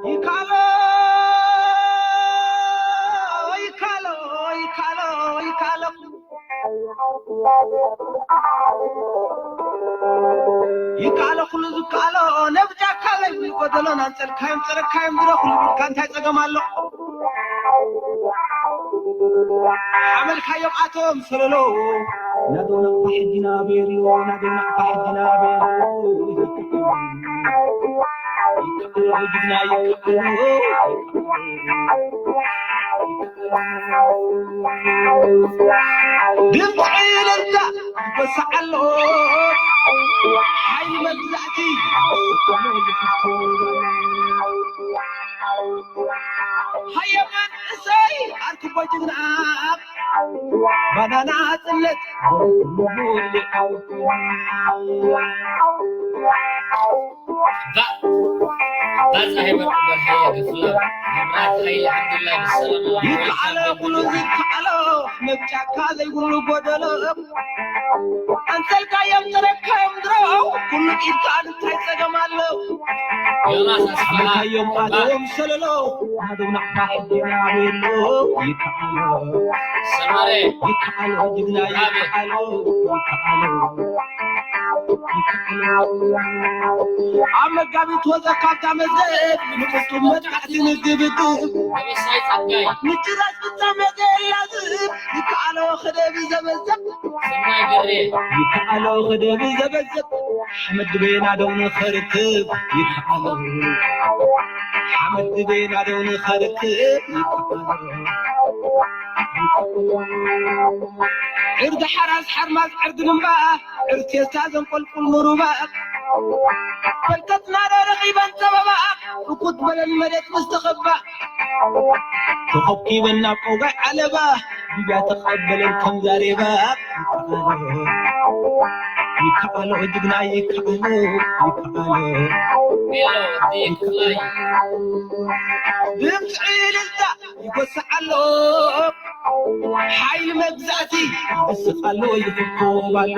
ይካሎ ይካሎ ይካሎ ይካሎ ይካሎ ኩሉ ዝካሎ ነብጃካ ዘይብሉ ጎደሎ ናንጸልካዮም ጸረካዮም ድሮ ኩሉ ቢልካ እንታይ ጸገም ኣሎ? ሓመልካዮም ኣቶም ሰለሎ ናዶ ናቕፋ ሕጂ ናበይ ሪዮ ናዶ ናቕፋ ሕጂ ናበይ ሪዮ ድምፂ እልልታ ይበስዓሎ ሓይሊ መግዛእቲ ሃየ መንእሰይ ኣርክቦ ጅግና ባናና ጽለት ባጻ ሃይበር በርሃየ ገፍላ መብራት ሃይለ ዓብዱላ ብሰላም ይከኣሎ ኩሉ ዝከኣሎ መብጫካ ዘይብሉ ጎደሎ ኣንሰልካዮም ጥረካዮም ድሮ ኩሉ ኢድካ እንታይ ጸገም ኣሎ ዮናስ ኣስፋሃ ሓመልካዮም ኣቶም ሰለሎ ናደው ናቕፋ ሕጂ ናበሎ ይከኣሎ ሰመረ ይከኣሎ ጅግና ይከኣሎ ይከኣሎ ይከኣሎ ኣብ መጋቢት ወፀ ካብታ መዘት ንቅጡም መጥቃዕቲ ንድብድብ ደበሳይ ጸጋይ ምጭራስ ፍጻመ ዘላዝብ ይከኣሎ ክደብ ዘበዘብ ሰናይ ገሬ ይከኣሎ ክደብ ዘበዘብ ሓመድ ቤና ደው ንኸርክብ ይከኣሎ ሓመድ ቤና ደው ንኸርክብ ይከኣሎ ዕርዲ ሓራስ ሓርማዝ ዕርዲ ልምባ ዕርቴሳ ዘንቆልቁል ምሩባ በርከትና ዶ ረኺበን ጸበባ እኩት በለን መሬት ምስ ተኸባ ተኸኪበን ናብ ቀውጋይ ዓለባ ሊብያ ተቐበለን ከም ዛሬባ ይከኣሎ ይከኣሎ ጅግና ይከኣሎ ይከኣሎ ሜሎ ዲክ ፍላይ ድምፂ እልልታ ይጎስዕ ኣሎ ሓይሊ መግዛእቲ ይስቕ ኣሎ ይፍኮብ ኣሎ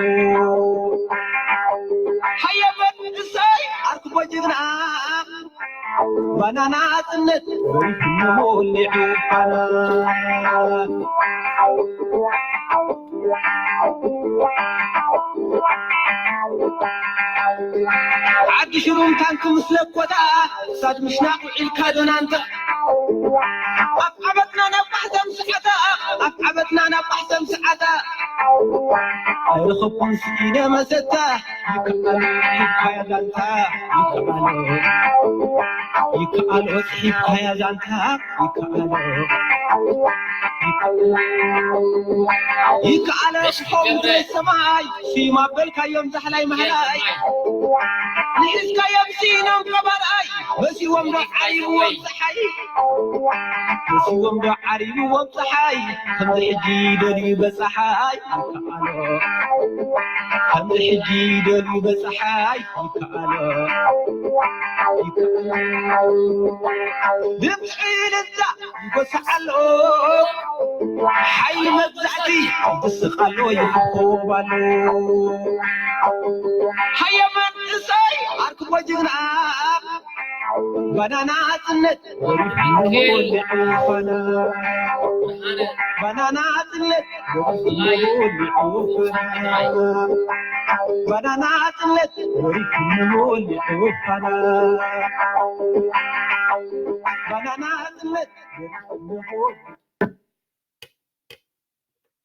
ሃየ መንእሰይ ኣርክቦ ጅግና ባናና ጽነት ወሪድሞ ወሊዑ ፋና ዓዲ ሽሩም ታንክ ምስ ለኮታ ክሳድ ምሽናቕ ውዒልካ ዶናንታ ኣብ ዓበትና ናብ ማሕተም ሰዓታ ኣብ ዓበትና ናብ ማሕተም ሰዓታ ኣይረኸብኩን ስኢነ መሰታ ይከኣሎ ይካያ ዛንታ ይከኣሎ ይከኣሎ ጽሒፍካያ ዛንታ ይከኣሎ ይከኣሎ ጽሖም ሰማይ ሲማ በልካዮም ዛሕላይ ማሕላይ ንሒዝካዮም ሲኖም ቀባርኣይ መሲዎም ዶ ዓሪብዎም ፀሓይ መሲዎም ዶ ዓሪብዎም ፀሓይ ከምዚ ሕጂ ደልዩ በፀሓይ ይከኣሎ ከምዚ ሕጂ ደልዩ በፀሓይ ይከኣሎ ድምፂ እልልታ ይጎስዕ ኣሎ ሓይሊ መግዛእቲ ይስቕ ኣሎ ይሕኮብ ኣሎ ሃየ መንእሰይ ኣርክቦ ጅግና ባናና ጽነት ወሊዑ ፋና ባናና ጽነት ወሊዑ ፋና ባናና ጽነት ወሊዑ ፋና ባናና ጽነት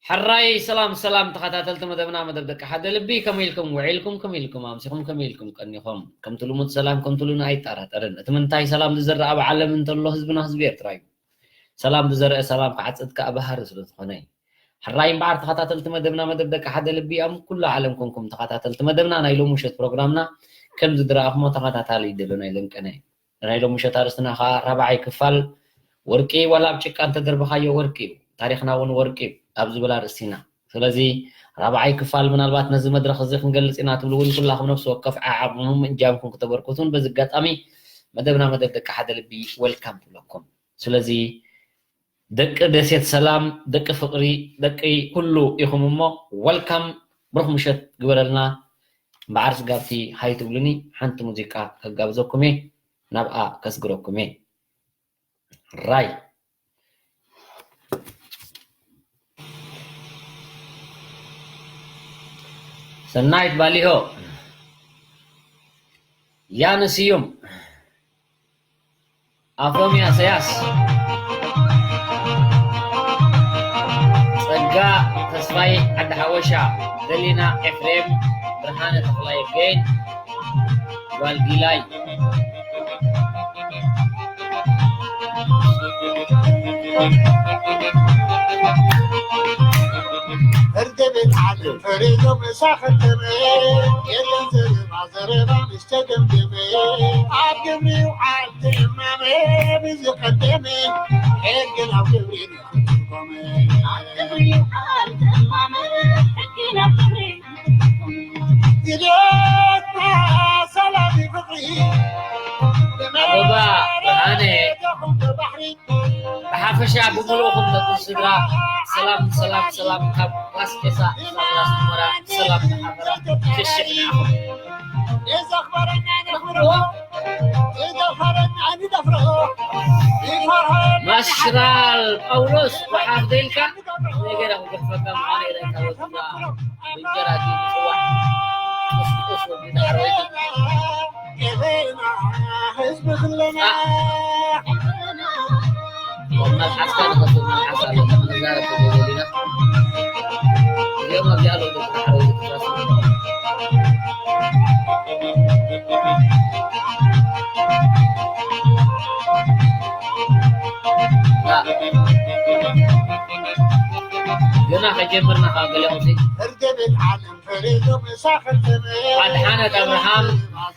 ሕራይ ሰላም ሰላም ተኸታተልቲ መደብና መደብ ደቂ ሓደ ልቢ ከመይ ኢልኩም ውዒልኩም ከመይ ኢልኩም ኣምሲኹም ከመይ ኢልኩም ቀኒኹም ከምቲ ልሙድ ሰላም ከምቲ ሉና ኣይጠራጠርን እቲ ምንታይ ሰላም ዝዘርእ ኣብ ዓለም እንተሎ ህዝብና ህዝቢ ኤርትራ እዩ ሰላም ዝዘርአ ሰላም ክዓጽድ ከኣ ባህሪ ስለ ዝኾነ እዩ ሕራይ እምበዓር ተኸታተልቲ መደብና መደብ ደቂ ሓደ ልቢ ኣብ ኩሉ ዓለም ኮንኩም ተኸታተልቲ መደብና ናይ ሎሚ ምሸት ፕሮግራምና ከም ዝድረኣኹሞ ተኸታታሊ ይደሎ ናይ ለምቀነ ናይ ሎሚ ምሸት ኣርእስትና ከዓ ራብዓይ ክፋል ወርቂ ዋላ ኣብ ጭቃ እንተደርበኻዮ ወርቂ እዩ ታሪኽና እውን ወርቂ እዩ ኣብ ዝብል ኣርእስቲ ኢና ስለዚ ራብዓይ ክፋል ምናልባት ነዚ መድረኽ እዚ ክንገልፅ ኢና ትብሉ እውን ኩላኹም ነፍሲ ወከፍ ዓዓቕምኹም እጃምኩም ክተበርክቱን በዚ ኣጋጣሚ መደብና መደብ ደቂ ሓደ ልቢ ወልካም ትብለኩም ስለዚ ደቂ ደሴት ሰላም ደቂ ፍቕሪ ደቂ ኩሉ ኢኹም እሞ ወልካም ብሩኽ ምሸት ግበረልና እምበኣር ስጋብቲ ሃይ ትብሉኒ፣ ሓንቲ ሙዚቃ ከጋብዘኩም እየ፣ ናብኣ ከስግረኩም እየ። ራይ። ሰናይት ባሊሆ፣ ያነ ስዩም፣ ኣፎምያ ሰያስ፣ ጸጋ ተስፋይ፣ ዓዲ ሓወሻ፣ ገሊና ኤፍሬም፣ ብርሃነ ተኽላይ፣ ጌን ጓልጊላይ። እርግብ ዓለም ፈሪዶ መሳኽተመ፣ የለን ዘረባ ዘረባ ምስ ተገምገመ፣ ኣብ ግብሪ ይውዓል ትእማመ ብዝቐደመ፣ ሕግን ኣብ ግብሪ ንኽትርጎመ። ኣብ ግብሪ ይውዓል ትእማመ፣ ሕግን ኣብ ግብሪ ኢትዮጵያ ሰላም ፍቕሪ ኣበባ ብርሃነ ብሓፈሻ ብምሉእኹም ነቲ ስድራ ሰላም፣ ሰላም፣ ሰላም ካብ ራስ ቄሳ ክሳብ ራስ ሑመራ ሰላም ንሓፈራ ክሽሕ ንዓኹም። ማሽራል ጳውሎስ ወሓፍ ደልካ ነገራ ክገድፈካ ምዃነ ኢለ እንታወትና ብእንጀራ ድዩ ዝጽዋዕ? ቁስቁስ ወዲ ዳሕረወይቲ። አ። መልሓስካ ንኸፍት፣ መልሓስ ኣሎ፣ ክንዛረብ ተዘይደሊና። እዚኦም ኣብዚኣ ኣለዉ፣ ደቂ ዳሕረወይቲ ክሳብ ገና ከጀምርና ካብ ገሊኦም ሲ እርግብ ዓለም ፈሪዱ ምሳኽር ተመ ኣድሓነት ኣብርሃም።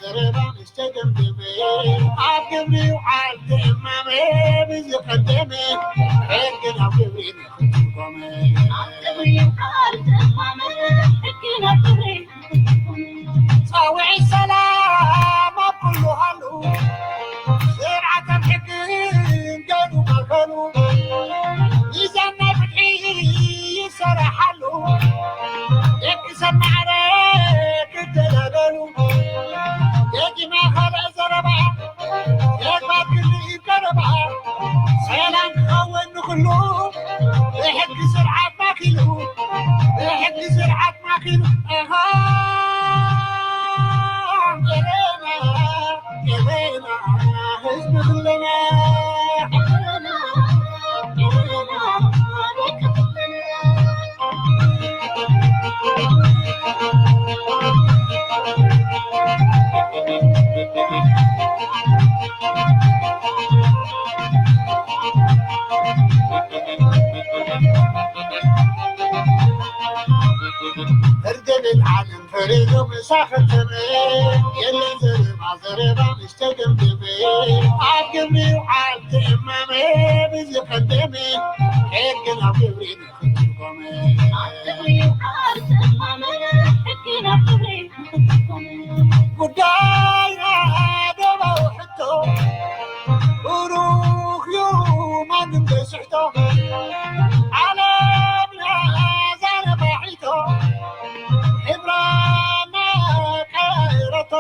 ዘረባ ምስ ተገምገመ ኣብ ግብሪ ይውዓል ትእማመ ብዝቐደመ ሕግን ኣብ ግብሪ ንኽትርጎመ ኣብ ግብሪ ይውዓል ትእማመ ሕግን ኣብ ግብሪ ጻውዒት ሰላም ኣብ ኩሉ ሃሉ፣ ስርዓትን ሕግን ገዱ ማእከሉ፣ ሚዛን ናይ ፍትሒ ይሰረሓሉ፣ ደቂ ሰብ ማዕረ ክደላደሉ፣ ደጊመ ካልእ ዘረባ፣ ተግባር ክልኢት ቀረባ፣ ሰላም ክኸውን ንኹሉ፣ ብሕጊ ስርዓት ማእኪሉ፣ ብሕጊ ስርዓት ማእኪሉ፣ ኣሃ፣ ኤሌና፣ ኤሌና፣ ህዝቢ ኩለና። እርግብ ዓለም ፈሪዱ ምሳኽር ተመ፣ የለን ዘረባ፣ ዘረባ ምስ ተገምገመ፣ ኣብ ግብሪ ይውዓል ትእማመ ብዝቐደመ፣ ሕግን ኣብ ግብሪ ንኽትርጎመ። ኣብ ግብሪ ይውዓል ትእማመ፣ ሕግን ኣብ ግብሪ ንኽትርጎመ። ጉዳይና ደባዊ ሕቶ፣ ብሩኽ እዩ ማንም ዘይስሕቶ። ዓለምና ዛረባ ሒቶ፣ ሕብራና ቀያይረቶ።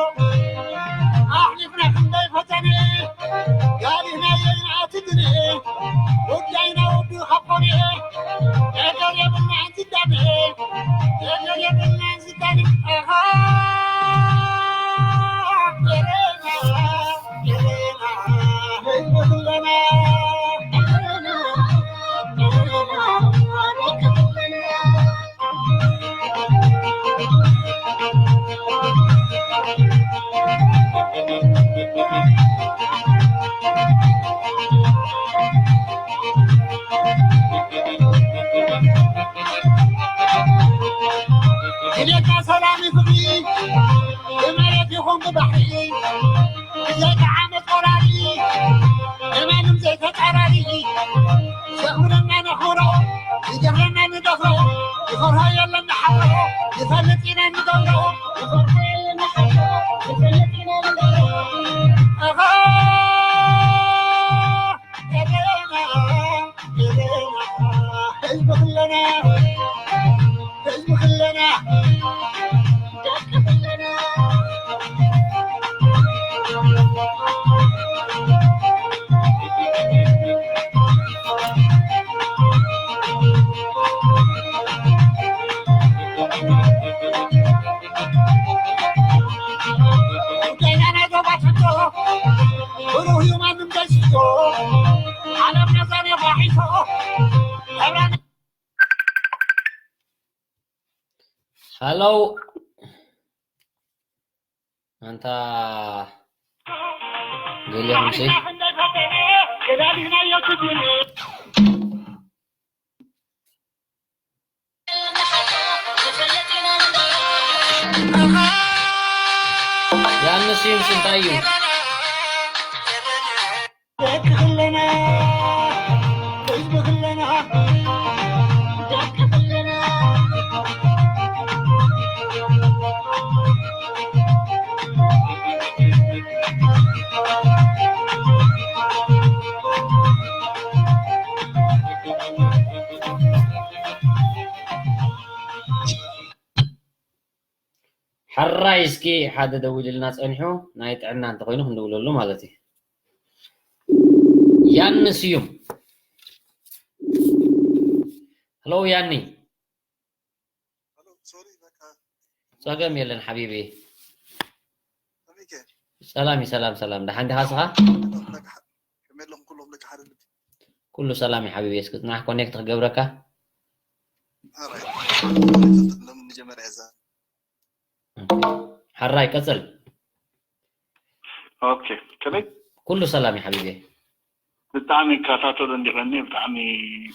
ኣሕሊፍና ክንደይ ፈተነ፣ ጋሊና የይና ትግነ። ጉዳይና ወዲ ኻብ ኮነ፣ ነገር የብልናን ዝዳነ፣ ነገር የብልናን ዝዳነ። ኣሃ፣ ኤሌና፣ ኤሌና፣ ህዝቢ ኩለና። ኢሌካ ሰላም ፍቕሪ ብመሬት ይኹን ብባሕሪ፣ ብዘይካ ዓመት ወራሪ፣ ንማንም ዘይተጻራሪ፣ ዘኽብረና ነኽብሮ፣ ዝደፍረና ንደፍሮ፣ ዝፈርሆ የለን ንሓፍሮ፣ ንፈልጥ ኢና ንገብሮ፣ ንፈልጥ ኢና ንገብሮ። ኣኻ፣ ኤሌና፣ ኤሌና፣ ህዝቢ ኩለና፣ ህዝቢ ኩለና፣ ደቂ ኩለና። Hello. ኣንታ ገሊኹምሲ ያንስ ይምስ እንታይ እዩ? ደቂ ክለና ህዝቢ ክለና ደቂ ክለና ሕራይ እስኪ ሓደ ደዊልልና ጸኒሑ ናይ ጥዕና እንተኾይኑ ክንድውለሉ ማለት እዩ። ያኒ ስዩም። ሄሎ ያኒ። ጸገም የለን ሓቢቢ። ሰላም እዩ፣ ሰላም ሰላም። ደሓን ዲኻ ስኻ? ኩሉ ሰላም እዩ ሓቢቢ። እስኪ ጽናሕ ኮኔክት ክገብረካ። ሓራይ ቀጽል። ኦኬ ከመይ? ኩሉ ሰላም እዩ ሓቢቢ። ብጣዕሚ እከታተሎ እንዲቀኒ ብጣዕሚ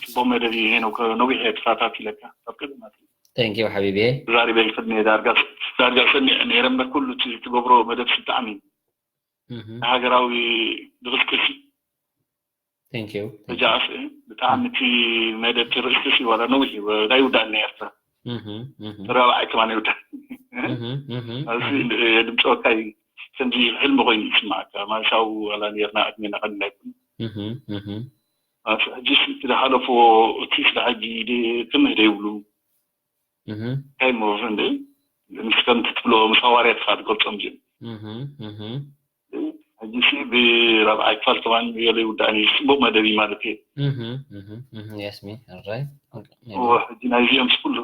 ጽቡቅ መደብ እዩ ሄኖክ ነዊሕ እየ ተከታቲለካ ካብ ቅድም ኣትዩ። Thank you ሓቢቢ። ተዛሪበ ይክድ እየ ዳርጋ ዳርጋ ሰሚዐ ነይረ እምበር ኩሉ እቲ ትገብሮ መደብ ብጣዕሚ እዩ እህ ንሃገራዊ ድቅስቅስ እዩ። Thank you ሕጂ ኣስ ብጣዕሚ እቲ መደብ እቲ ርእስቲ ሲ ዋላ ነዊሕ እዩ ኣይውዳእን ናይ ኤርትራ እህ እህ ራብዓይ ከማን ይውዳእ እህ እህ ኣብዚ የድምፅወካ እዩ ከምዚ ሕልሚ ኮይኑ ይስማዓካ ማንሳው ዋላ ኔርና ዕድሜና ቀሊል ኣይኮነ እህ እህ ሕጂ እቲ ዝሓለፍዎ እቲ ስለ ሕጂ ትምህ ደይብሉ እንታይ እሞ እንደ ምስ ከምቲ ትብሎ ምስ ሃዋርያት ኢኻ ትገልጾም እዚኦም ሕጂ ሲ ብራብዓይ ክፋል ከማን ገለ ይውዳእኒ እዩ ጽቡቅ መደብ እዩ ማለት እየ ያስሚ ሕጂ ናይዚኦም ስኩሉ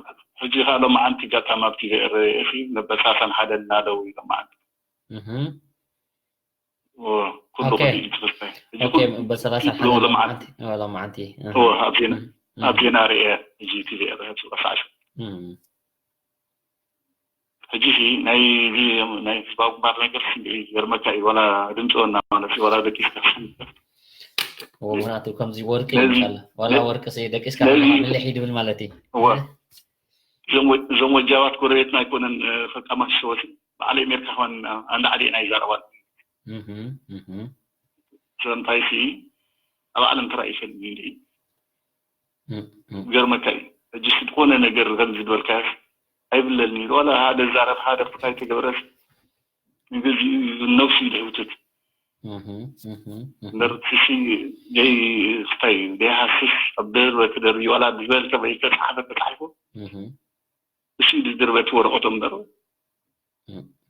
ሕጂ ካ ሎማዓንቲ ጋጣሚ ኣብ ቲቪ ኤረ ሲ መበል ሰላሳን ሓደን እናደው እዩ ሎማዓንቲ ኩሉ ኦኬ። ኩሉ እዩ ዝኽፈል። ሕጂ ኦኬ፣ ኩሉ በሰላሳ ትብሎ ሓደ ሎምዓንቲ። ሎምዓንቲ፣ ኦ፣ ሎምዓንቲ። ኦ፣ ኣብ ዜና፣ እም፣ ኣብ እም፣ ዜና ርእየ፣ ሕጂ እቲ ርእየ፣ ርእየ፣ ጽባሕ ሰዓት። እም። ሕጂ ሲ፣ ናይ፣ ናይ ህዝባዊ ግንባር ነገር ሲ፣ ይገርመካ እዩ፣ ዋላ ድምፂ ወና ማለት እዩ፣ ዋላ ደቂስካ። ኦ፣ ምኽንያቱ ከምዚ ወርቂ ነዚ፣ ይምጻለ። ዋላ ነ-፣ ወርቂ ሲ፣ ደቂስካ ነዚ፣ ከለኻ ምልሕ ይድብል ማለት እዩ። እወ። እዞም ወ-፣ እዞም ወጃባት ጎረቤትና ኣይኮነን፣ እ፣ ፈቃማት ሰዎች። በዓል ኣሜሪካ ከማን ኣንዳ ዓዲ ናይ ዛረባን እህ እህ ስለምንታይ ሲ ኣብ ዓለም ተራእዩ ይፈልጥ እዩ እንዲ እህ ገርመካ እዩ ሕጂ ሲ ዝኾነ ነገር ከም ዝድበልካያስ ኣይብለልን እዩ ዋላ ሓደ ዛረብ ሓደ ክታይ ተገበረስ ንግዚ ነብሱ እዩ ድሕውትት እህ እህ እህ እምበር ሲ ደይ ክታይ ደይ ሃስስ ኣብ ደርበ ክደር እዩ ዋላ ዝበልከ ወይ ተጻሓፈ ተጻሒፉ እህ እሱ ድርበቲ ወረቀቶም እምበር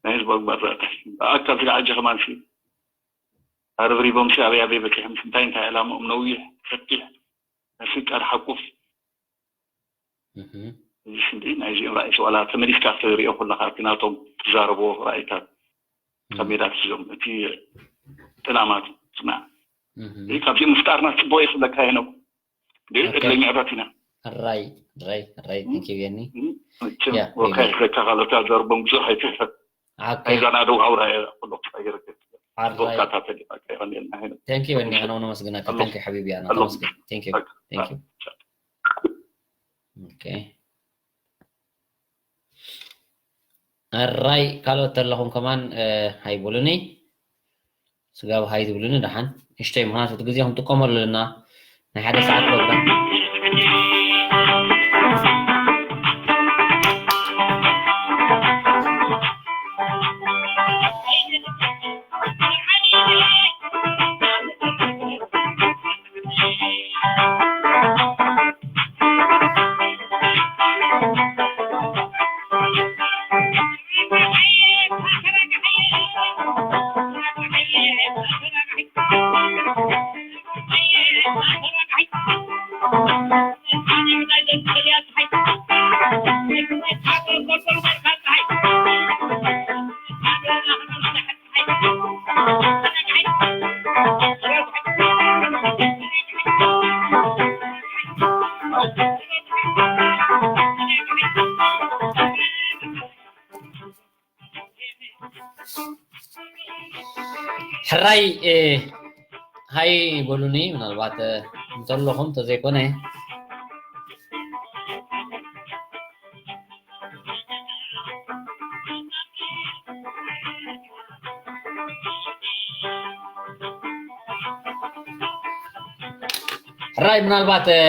ናይ ህዝባዊ ግንባር ዛዕታ ኣካል ስጋ ዓጀ ከማን ሲ ኣረብሪቦም ሲ ኣበይ ኣበይ በፂሖም ሲ እንታይ እንታይ ዕላምኦም ነዊሕ ሰፊሕ ናይ ስልጣን ሓቁፍ እዚ ሲ እንዲ ናይዚኦም ራእይ ሲ ዋላ ተመሊስካ ክትሪኦ ከለካ እቲ ናቶም ትዛረብዎ ራእይታት ካብ ሜዳ ትሒዞም እቲ ዕላማ ስማዕ ካብዚኦም ምፍጣርና ፅቡቅ ይክብለካ ይነኩ እድለኛታት ኢና። ራይ ራይ ራይ ቴንኪው የኒ መቸም Yeah, ወካ maybe. ይሕረካ ካልኦት ኣዛርቦም ብዙሕ ኣይትሕፈር። ሓቀይ ናይዛ ናደው ኣውራ እያ ኩሎ ኣይረክብ ሓራይ ቦካታት ተሊፋካ ይኸን የና ሄነ ቴንኪው የኒ ኣነ እውን ኣመስግናካ ኣሎ። ቴንኪው ሓቢቢ ኣነ ኣሎ። ተመስገን ቴንኪው ቴንኪው ኦኬ ኣራይ ካልኦት ተለኹም ከማን ሃይቡሉኒ ስጋብ ሃይ ትብሉኒ ደሓን ንእሽተይ ምክንያቱ እቲ ግዜ ክንጥቀመሉ ኣለና ናይ ሓደ ሰዓት ፕሮግራም ሕራይ፣ እ፣ ሃይ በሉኒ፣ ምናልባት፣ እ፣ እንተለኹም ተዘይኮነ። ሕራይ ምናልባት፣ እ፣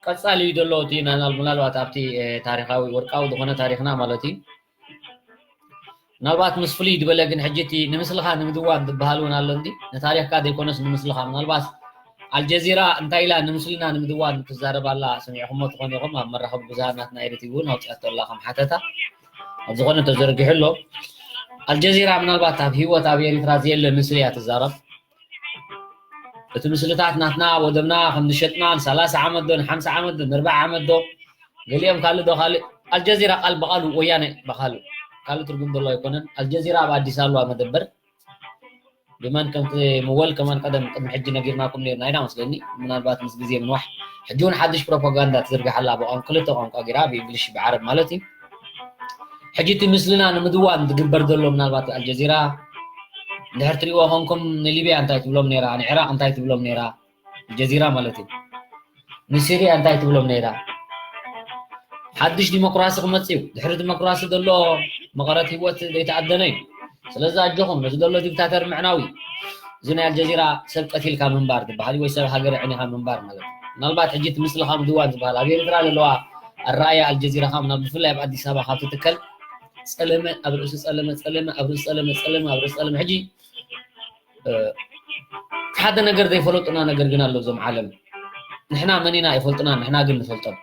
ቀጻሊ እዩ ዘሎ እቲ ናናል-፣ ምናልባት ኣብቲ፣ እ፣ ታሪኻዊ ወርቃዊ ዝኾነ ታሪኽና ማለት እዩ። ምናልባት ምስ ፍልይ ዝበለ ግን ሕጂ እቲ ንምስልኻ ንምድዋን ዝበሃል እውን ኣሎ እንዲ፣ ንታሪኽካ ዘይኮነስ ንምስልኻ። ምናልባት ኣልጀዚራ እንታይ ኢላ ንምስልና ንምድዋን ትዛረብ ኣላ ሰሚዕኹሞ ትኾኑ ኢኹም። ኣብ መራኸቢ ብዙሃን ናትና ኤሪ ቲቪ እውን ኣውፂኣቶ ኣላ ከም ሓተታ። ኣብ ዝኾነ ተዘርጊሑ ኣሎ። ኣልጀዚራ ምናልባት ኣብ ህይወት ኣብ ኤሪትራ ዘየለ ምስሊ እያ ትዛረብ። እቲ ምስልታት ናትና ወደብና ከም ዝሸጥና ንሰላሳ ዓመት ዶ ንሓምሳ ዓመት ዶ ንኣርባዓ ዓመት ዶ ገሊኦም ካልእ ዶ ካልእ። ኣልጀዚራ ቃል ብቓሉ ወያነ ብኻልእ ካልእ ትርጉም ዘሎ ኣይኮነን። ኣልጀዚራ ኣብ ኣዲስ ኣለዋ መደበር። ብመን ከም ትምወል ከማን ቀደም ቅድሚ ሕጂ ነጊርናኩም ነርና ኢና መስለኒ። ምናልባት ምስ ግዜ ምንዋሕ ሕጂ እውን ሓድሽ ፕሮፓጋንዳ ትዝርግሓላ ብቋን-፣ ክልተ ቋንቋ ጌራ ብእንግሊሽ ብዓረብ ማለት እዩ። ሕጂ እቲ ምስልና ንምድዋን ዝግበር ዘሎ ምናልባት ኣልጀዚራ እንድሕር ትሪእዎ ኮንኩም ንሊብያ እንታይ ትብሎም ነይራ፣ ንዕራቕ እንታይ ትብሎም ነይራ፣ ኣልጀዚራ ማለት እዩ። ንሲርያ እንታይ ትብሎም ነይራ? ሓድሽ ዲሞክራሲ ክመጽእ እዩ። ድሕሪ ዲሞክራሲ ዘሎ መቐረት ህይወት ዘይተኣደነ እዩ። ስለዚ ኣጆኹም ነዚ ዘሎ ዲክታተር ምዕናው እዩ። እዚ ናይ ኣልጀዚራ ሰብ ቀቲልካ ምንባር ዝበሃል ወይ ሰብ ሃገር ኣዕኒኻ ምንባር ማለት እዩ። ምናልባት ሕጂ እቲ ምስልኻ ምድዋን ዝበሃል ኣብ ኤርትራ ዘለዋ ኣረኣያ ኣልጀዚራ ካብ ናብ ብፍላይ ኣብ ኣዲስ ኣበባ ካብ ትትከል ጸለመ ኣብ ርእሲ ጸለመ፣ ጸለመ ኣብ ርእሲ ጸለመ፣ ጸለመ ኣብ ርእሲ ጸለመ። ሕጂ እ፣ ሓደ ነገር ዘይፈለጡና ነገር ግን ኣሎ እዞም ዓለም። ንሕና መን ኢና ኣይፈልጡና፣ ንሕና ግን ንፈልጦም።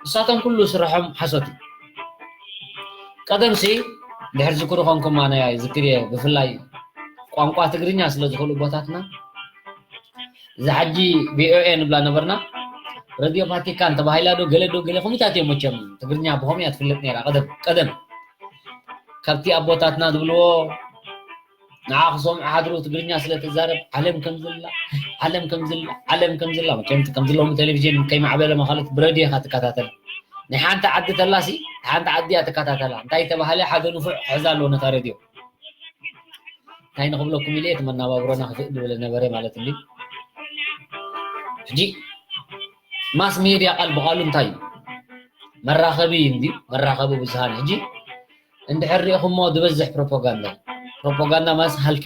እሳቶም ኩሉ ስርሖም ሓሶት እዩ። ቀደምሲ ድሕር ዝክሩ ኮንኩም ኣነ ይዝክር እየ፣ ብፍላይ ቋንቋ ትግርኛ ስለ ዝኽእሉ ኣቦታትና፣ እዛ ሕጂ ቪኦኤ ንብላ ነበርና፣ ረድዮ ቫቲካን ተባሂላ ዶ ገለ ዶ ገለ ከምኡታት እዮም መቸም፣ ትግርኛ ብኸምኡ እያ ትፍለጥ ነይራ ቀደም፣ ቀደም። ካብቲ ኣቦታትና ዝብልዎ ንዓ ክሰምዑ ሓድሩ ትግርኛ ስለ ትዛረብ ዓለም ከምዝላ፣ ዓለም ከምዝላ፣ ዓለም ከምዝላ። መቸም ከምዚ ሎሚ ቴሌቪዥን ከይማዕበለ ማለት ብረድዮ ኢኻ ትከታተል። ናይ ሓንቲ ዓዲ ተላሲ ሓንቲ ዓዲ እያ ትከታተላ። እንታይ ተባሃለ ሓደ ንፉዕ ክሕዛ ኣለዎ ነታ ረድዮ። እንታይ ንኽብለኩም ኢለ እቲ መናባብሮና ክፍእ ዝበለ ነበረ ማለት እንዲ። ሕጂ ማስ ሜድያ ቃል ብቓሉ እንታይ እዩ? መራኸቢ እንዲ፣ መራኸቢ ብዙሃን። ሕጂ እንድሕር ሪእኹሞ ዝበዝሕ ፕሮፓጋንዳ፣ ፕሮፓጋንዳ ማለት ሃልኪ።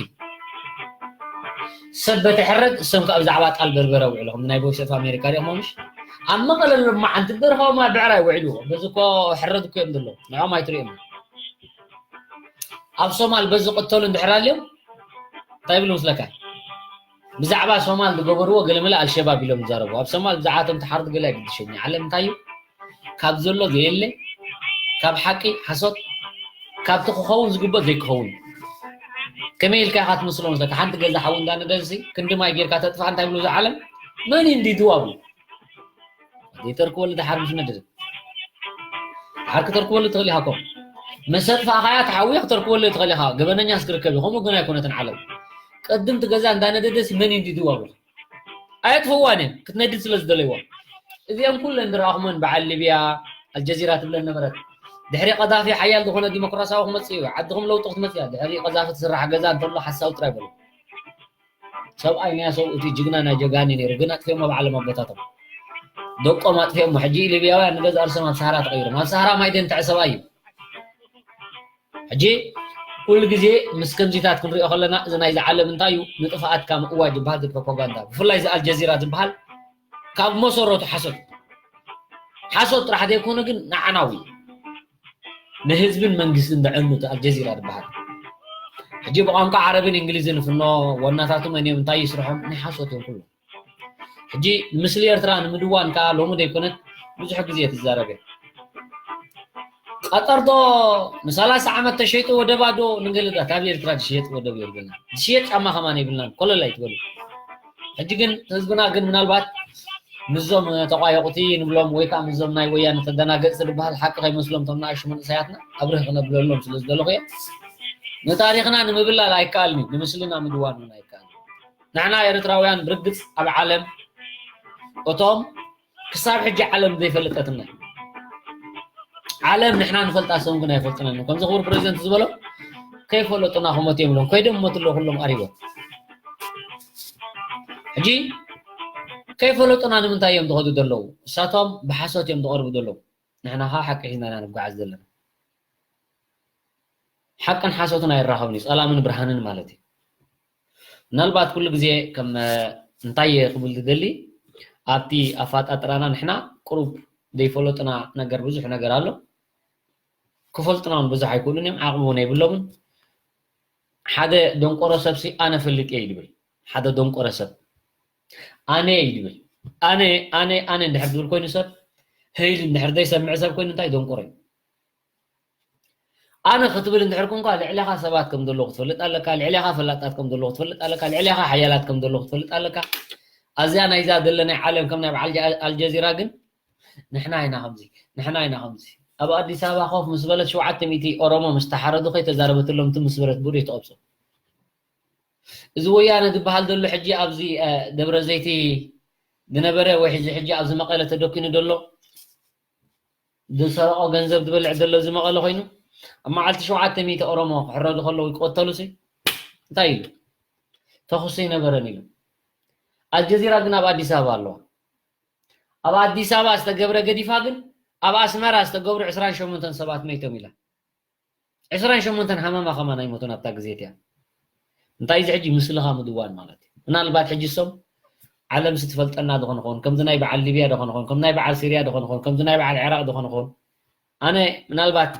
ሰብ በቲ ሕረድ፣ እሶም ከኣ ብዛዕባ ጣል በርበረ ውዕሎም። ናይ ቮይስ ኦፍ ኣሜሪካ ሪእኹሞ ምሽ? ኣብ መቐለ ለማዓንቲ ደርፋ ማይ ብዕራይ ውዕሉ። በዚ እኮ ሕረድ እኮ እዮም ዘለዉ። ንዕኦም ኣይትሪኦም። ኣብ ሶማል በዚ ቅተሉ እንድሕር ኣልዮም እንታይ ይብሉ ምስለካ? ብዛዕባ ሶማል ዝገበርዎ ገለመለ ኣልሸባብ ኢሎም ይዛረቡ። ኣብ ሶማል ብዛዕባ እቶም ተሓርዱ ገለ ኣይግድሸኒ። ዓለም እንታይ እዩ? ካብ ዘሎ ዘየለ፣ ካብ ሓቂ ሓሶት፣ ካብቲ ክኸውን ዝግበእ ዘይክኸውን። ከመይ ኢልካ ኢኻ ትመስሎ መስለካ? ሓንቲ ገዛ ሓዊ እንዳነደድሲ ክንዲ ማይ ጌርካ ተጥፋእ እንታይ ይብሉ እዛ ዓለም? መን እዩ እንዲ ድዋቡ? ዘይተርክበሉ ደሓር ምስ ነደደ። ደሓር ክተርክበሉ ትኽእል ኢኻ እኮ። ምስ ኣጥፋእኻያ ተሓውዮ ክተርክበሉ ትኽእል ኢኻ። ገበነኛስ ክርከብ እዩ። ከምኡ ግን ኣይኮነትን ዓለም። ቅድም እቲ ገዛ እንዳነደደሲ መን እዩ እንዲ ድዋቡ? ኣየጥፍእዋን እዮም፣ ክትነድድ ስለ ዝደለይዋ። እዚኦም ኩለን ዝረኣኹመን በዓል ሊብያ፣ ኣልጀዚራ ትብለን ነበረት። ድሕሪ ቀዛፊ ሓያል ዝኾነ ዲሞክራሲያዊ ክመጽእ እዩ። ዓድኹም ለውጢ ክትመጽእ እያ። ድሕሪ ቀዛፊ ትስራሕ ገዛ እንተሎ ሓሳዊ ጥራይ በሉ። ሰብኣይ ናይ ሰብኡት እዩ፣ ጅግና ናይ ጀጋኒ ነይሩ፣ ግን ኣጥፊኦሞ ባዕሎም ኣቦታቶም። ደቆም ኣጥፊኦሞ። ሕጂ ሊብያውያን ንገዛእ ርእሶም ኣብ ሰሃራ ተቐይሮም። ኣብ ሰሃራ ማይ ደንትዐ ሰብኣይ እዩ። ሕጂ ኩሉ ግዜ ምስ ከምዚታት ክንሪኦ ከለና፣ እዚ ናይዚ ዓለም እንታይ እዩ? ንጥፍኣትካ ምእዋጅ ዝበሃል፣ እዚ ፕሮፓጋንዳ። ብፍላይ እዚ ኣልጀዚራ ዝበሃል ካብ መሰረቱ ሓሶት። ሓሶት ጥራሕ ዘይኮነ ግን ንዓናዊ። ንህዝብን መንግስትን ዘዕኑ እቲ ኣልጀዚራ ዝበሃል። ሕጂ ብቋንቋ ዓረብን እንግሊዝን ይፍኖ፣ ዋናታቱ መን እዮም፣ እንታይ እዩ ስርሖም? ናይ ሓሶት እዮም ኩሉ። ሕጂ ንምስሊ ኤርትራ ንምድዋን ከኣ ሎሚ ዘይኮነት ብዙሕ ግዜ ትዛረብ እያ። ቀጠር ዶ ንሰላሳ ዓመት ተሸይጡ ወደባ ዶ ንገለ ዳ፣ ካብ ኤርትራ ዝሽየጥ ወደብ የብልና። ዝሽየጥ ጫማ ከማን የብልናን። ኮለል ኣይትበሉ። ሕጂ ግን ህዝብና ግን ምናልባት ምስዞም ተቋየቑቲ ንብሎም ወይ ከኣ ምስዞም ናይ ወያነ ተደናገጽቲ ዝበሃል ሓቂ ከይመስሎም እቶም ንኣሽቱ መንእሰያትና ኣብርህ ክነብለሎም ስለ ዝደለኹ እየ። ንታሪኽና ንምብላል ኣይከኣልን እዩ፣ ንምስልና ምድዋን እውን ኣይከኣልን። ንሕና ኤርትራውያን ብርግጽ ኣብ ዓለም እቶም ክሳብ ሕጂ ዓለም ዘይፈለጠትና እዩ። ዓለም ንሕና ንፈልጣ፣ ሰም ግን ኣይፈልጥናን እዮም። ከምዚ ክቡር ፕሬዚደንት ዝበሎ፣ ከይፈለጡና ክሞት እዮም ኢሎም ከይዶም ሞት ኣለዉ ኩሎም ኣሪቦም። ሕጂ ከይፈለጡና ንምንታይ እዮም ዝኸዱ ዘለዉ? እሳቶም ብሓሶት እዮም ዝቐርቡ ዘለዉ። ንሕና ከዓ ሓቂ ሒዝና ኢና ንጓዓዝ ዘለና። ሓቅን ሓሶትን ኣይራኸብን እዩ፣ ጸላምን ብርሃንን ማለት እዩ። ምናልባት ኩሉ ግዜ ከም እንታይ ክብል ዝደሊ ኣብቲ ኣፋጣጥራና ንሕና ቅሩብ ዘይፈለጡና ነገር ብዙሕ ነገር ኣሎ። ክፈልጡና እውን ብዙሕ ኣይክእሉን እዮም፣ ዓቕሚ እውን የብሎምን። ሓደ ደንቆሮ ሰብሲ ኣነ ፈልጥ እየ ይድብል። ሓደ ደንቆሮ ሰብ ኣነ ይድብል። ኣነ ኣነ ኣነ እንድሕር ዝብል ኮይኑ ሰብ ህይል እንድሕር ዘይሰምዕ ሰብ ኮይኑ እንታይ ደንቆሮ እዩ? ኣነ ክትብል እንድሕር ኮንካ ልዕሌኻ ሰባት ከም ዘለዉ ክትፈልጥ ኣለካ፣ ልዕሌኻ ፈላጣት ከም ዘለዉ ክትፈልጥ ኣለካ፣ ልዕሌኻ ሓያላት ከም ዘለዉ ክትፈልጥ ኣለካ። ኣዚኣ ናይዛ ዘለናይ ዓለም ከም ናይ በዓል ጀ- ኣልጀዚራ ግን ንሕና ኢና ከምዚ ንሕና ኢና ከምዚ ኣብ ኣዲስ ኣበባ ኮፍ ምስ በለት ሸውዓተ ሚእቲ ኦሮሞ ምስ ተሓረዱ ከይተዛረበትሎም ትም ምስ በለት ብኡ ተቐብሶ። እዚ ወያነ ዝበሃል ዘሎ ሕጂ ኣብዚ ደብረ ዘይቲ ዝነበረ ወይ ሕዚ ሕጂ ኣብዚ መቐለ ተደኪኑ ዘሎ ዝሰረቆ ገንዘብ ዝበልዕ ዘሎ እዚ መቐለ ኮይኑ ኣብ መዓልቲ ሸውዓተ ሚእቲ ኦሮሞ ክሕረዱ ከለዉ ይቆተሉ ሲ እንታይ ኢሉ? ተኹሲ ኣይነበረን ኢሉ። ኣልጀዚራ ግን ኣብ ኣዲስ ኣበባ ኣለዋ። ኣብ ኣዲስ ኣበባ ዝተገብረ ገዲፋ ግን ኣብ ኣስመራ ዝተገብሩ ዕስራን ሸሞንተን ሰባት መይቶም ኢላ። ዕስራን ሸሞንተን ሃመማ ከማን ኣይሞቱን ኣብታ ግዜ እቲኣ። እንታይ እዚ ሕጂ ምስልኻ ምድዋን ማለት እዩ። ምናልባት ሕጂ እሶም ዓለም ስትፈልጠና ዶ ክንኾን፣ ከምዚ ናይ በዓል ሊብያ ዶ ክንኾን፣ ከም ናይ በዓል ሲርያ ዶ ክንኾን፣ ከምዚ ናይ በዓል ዒራቕ ዶ ክንኾን። ኣነ ምናልባት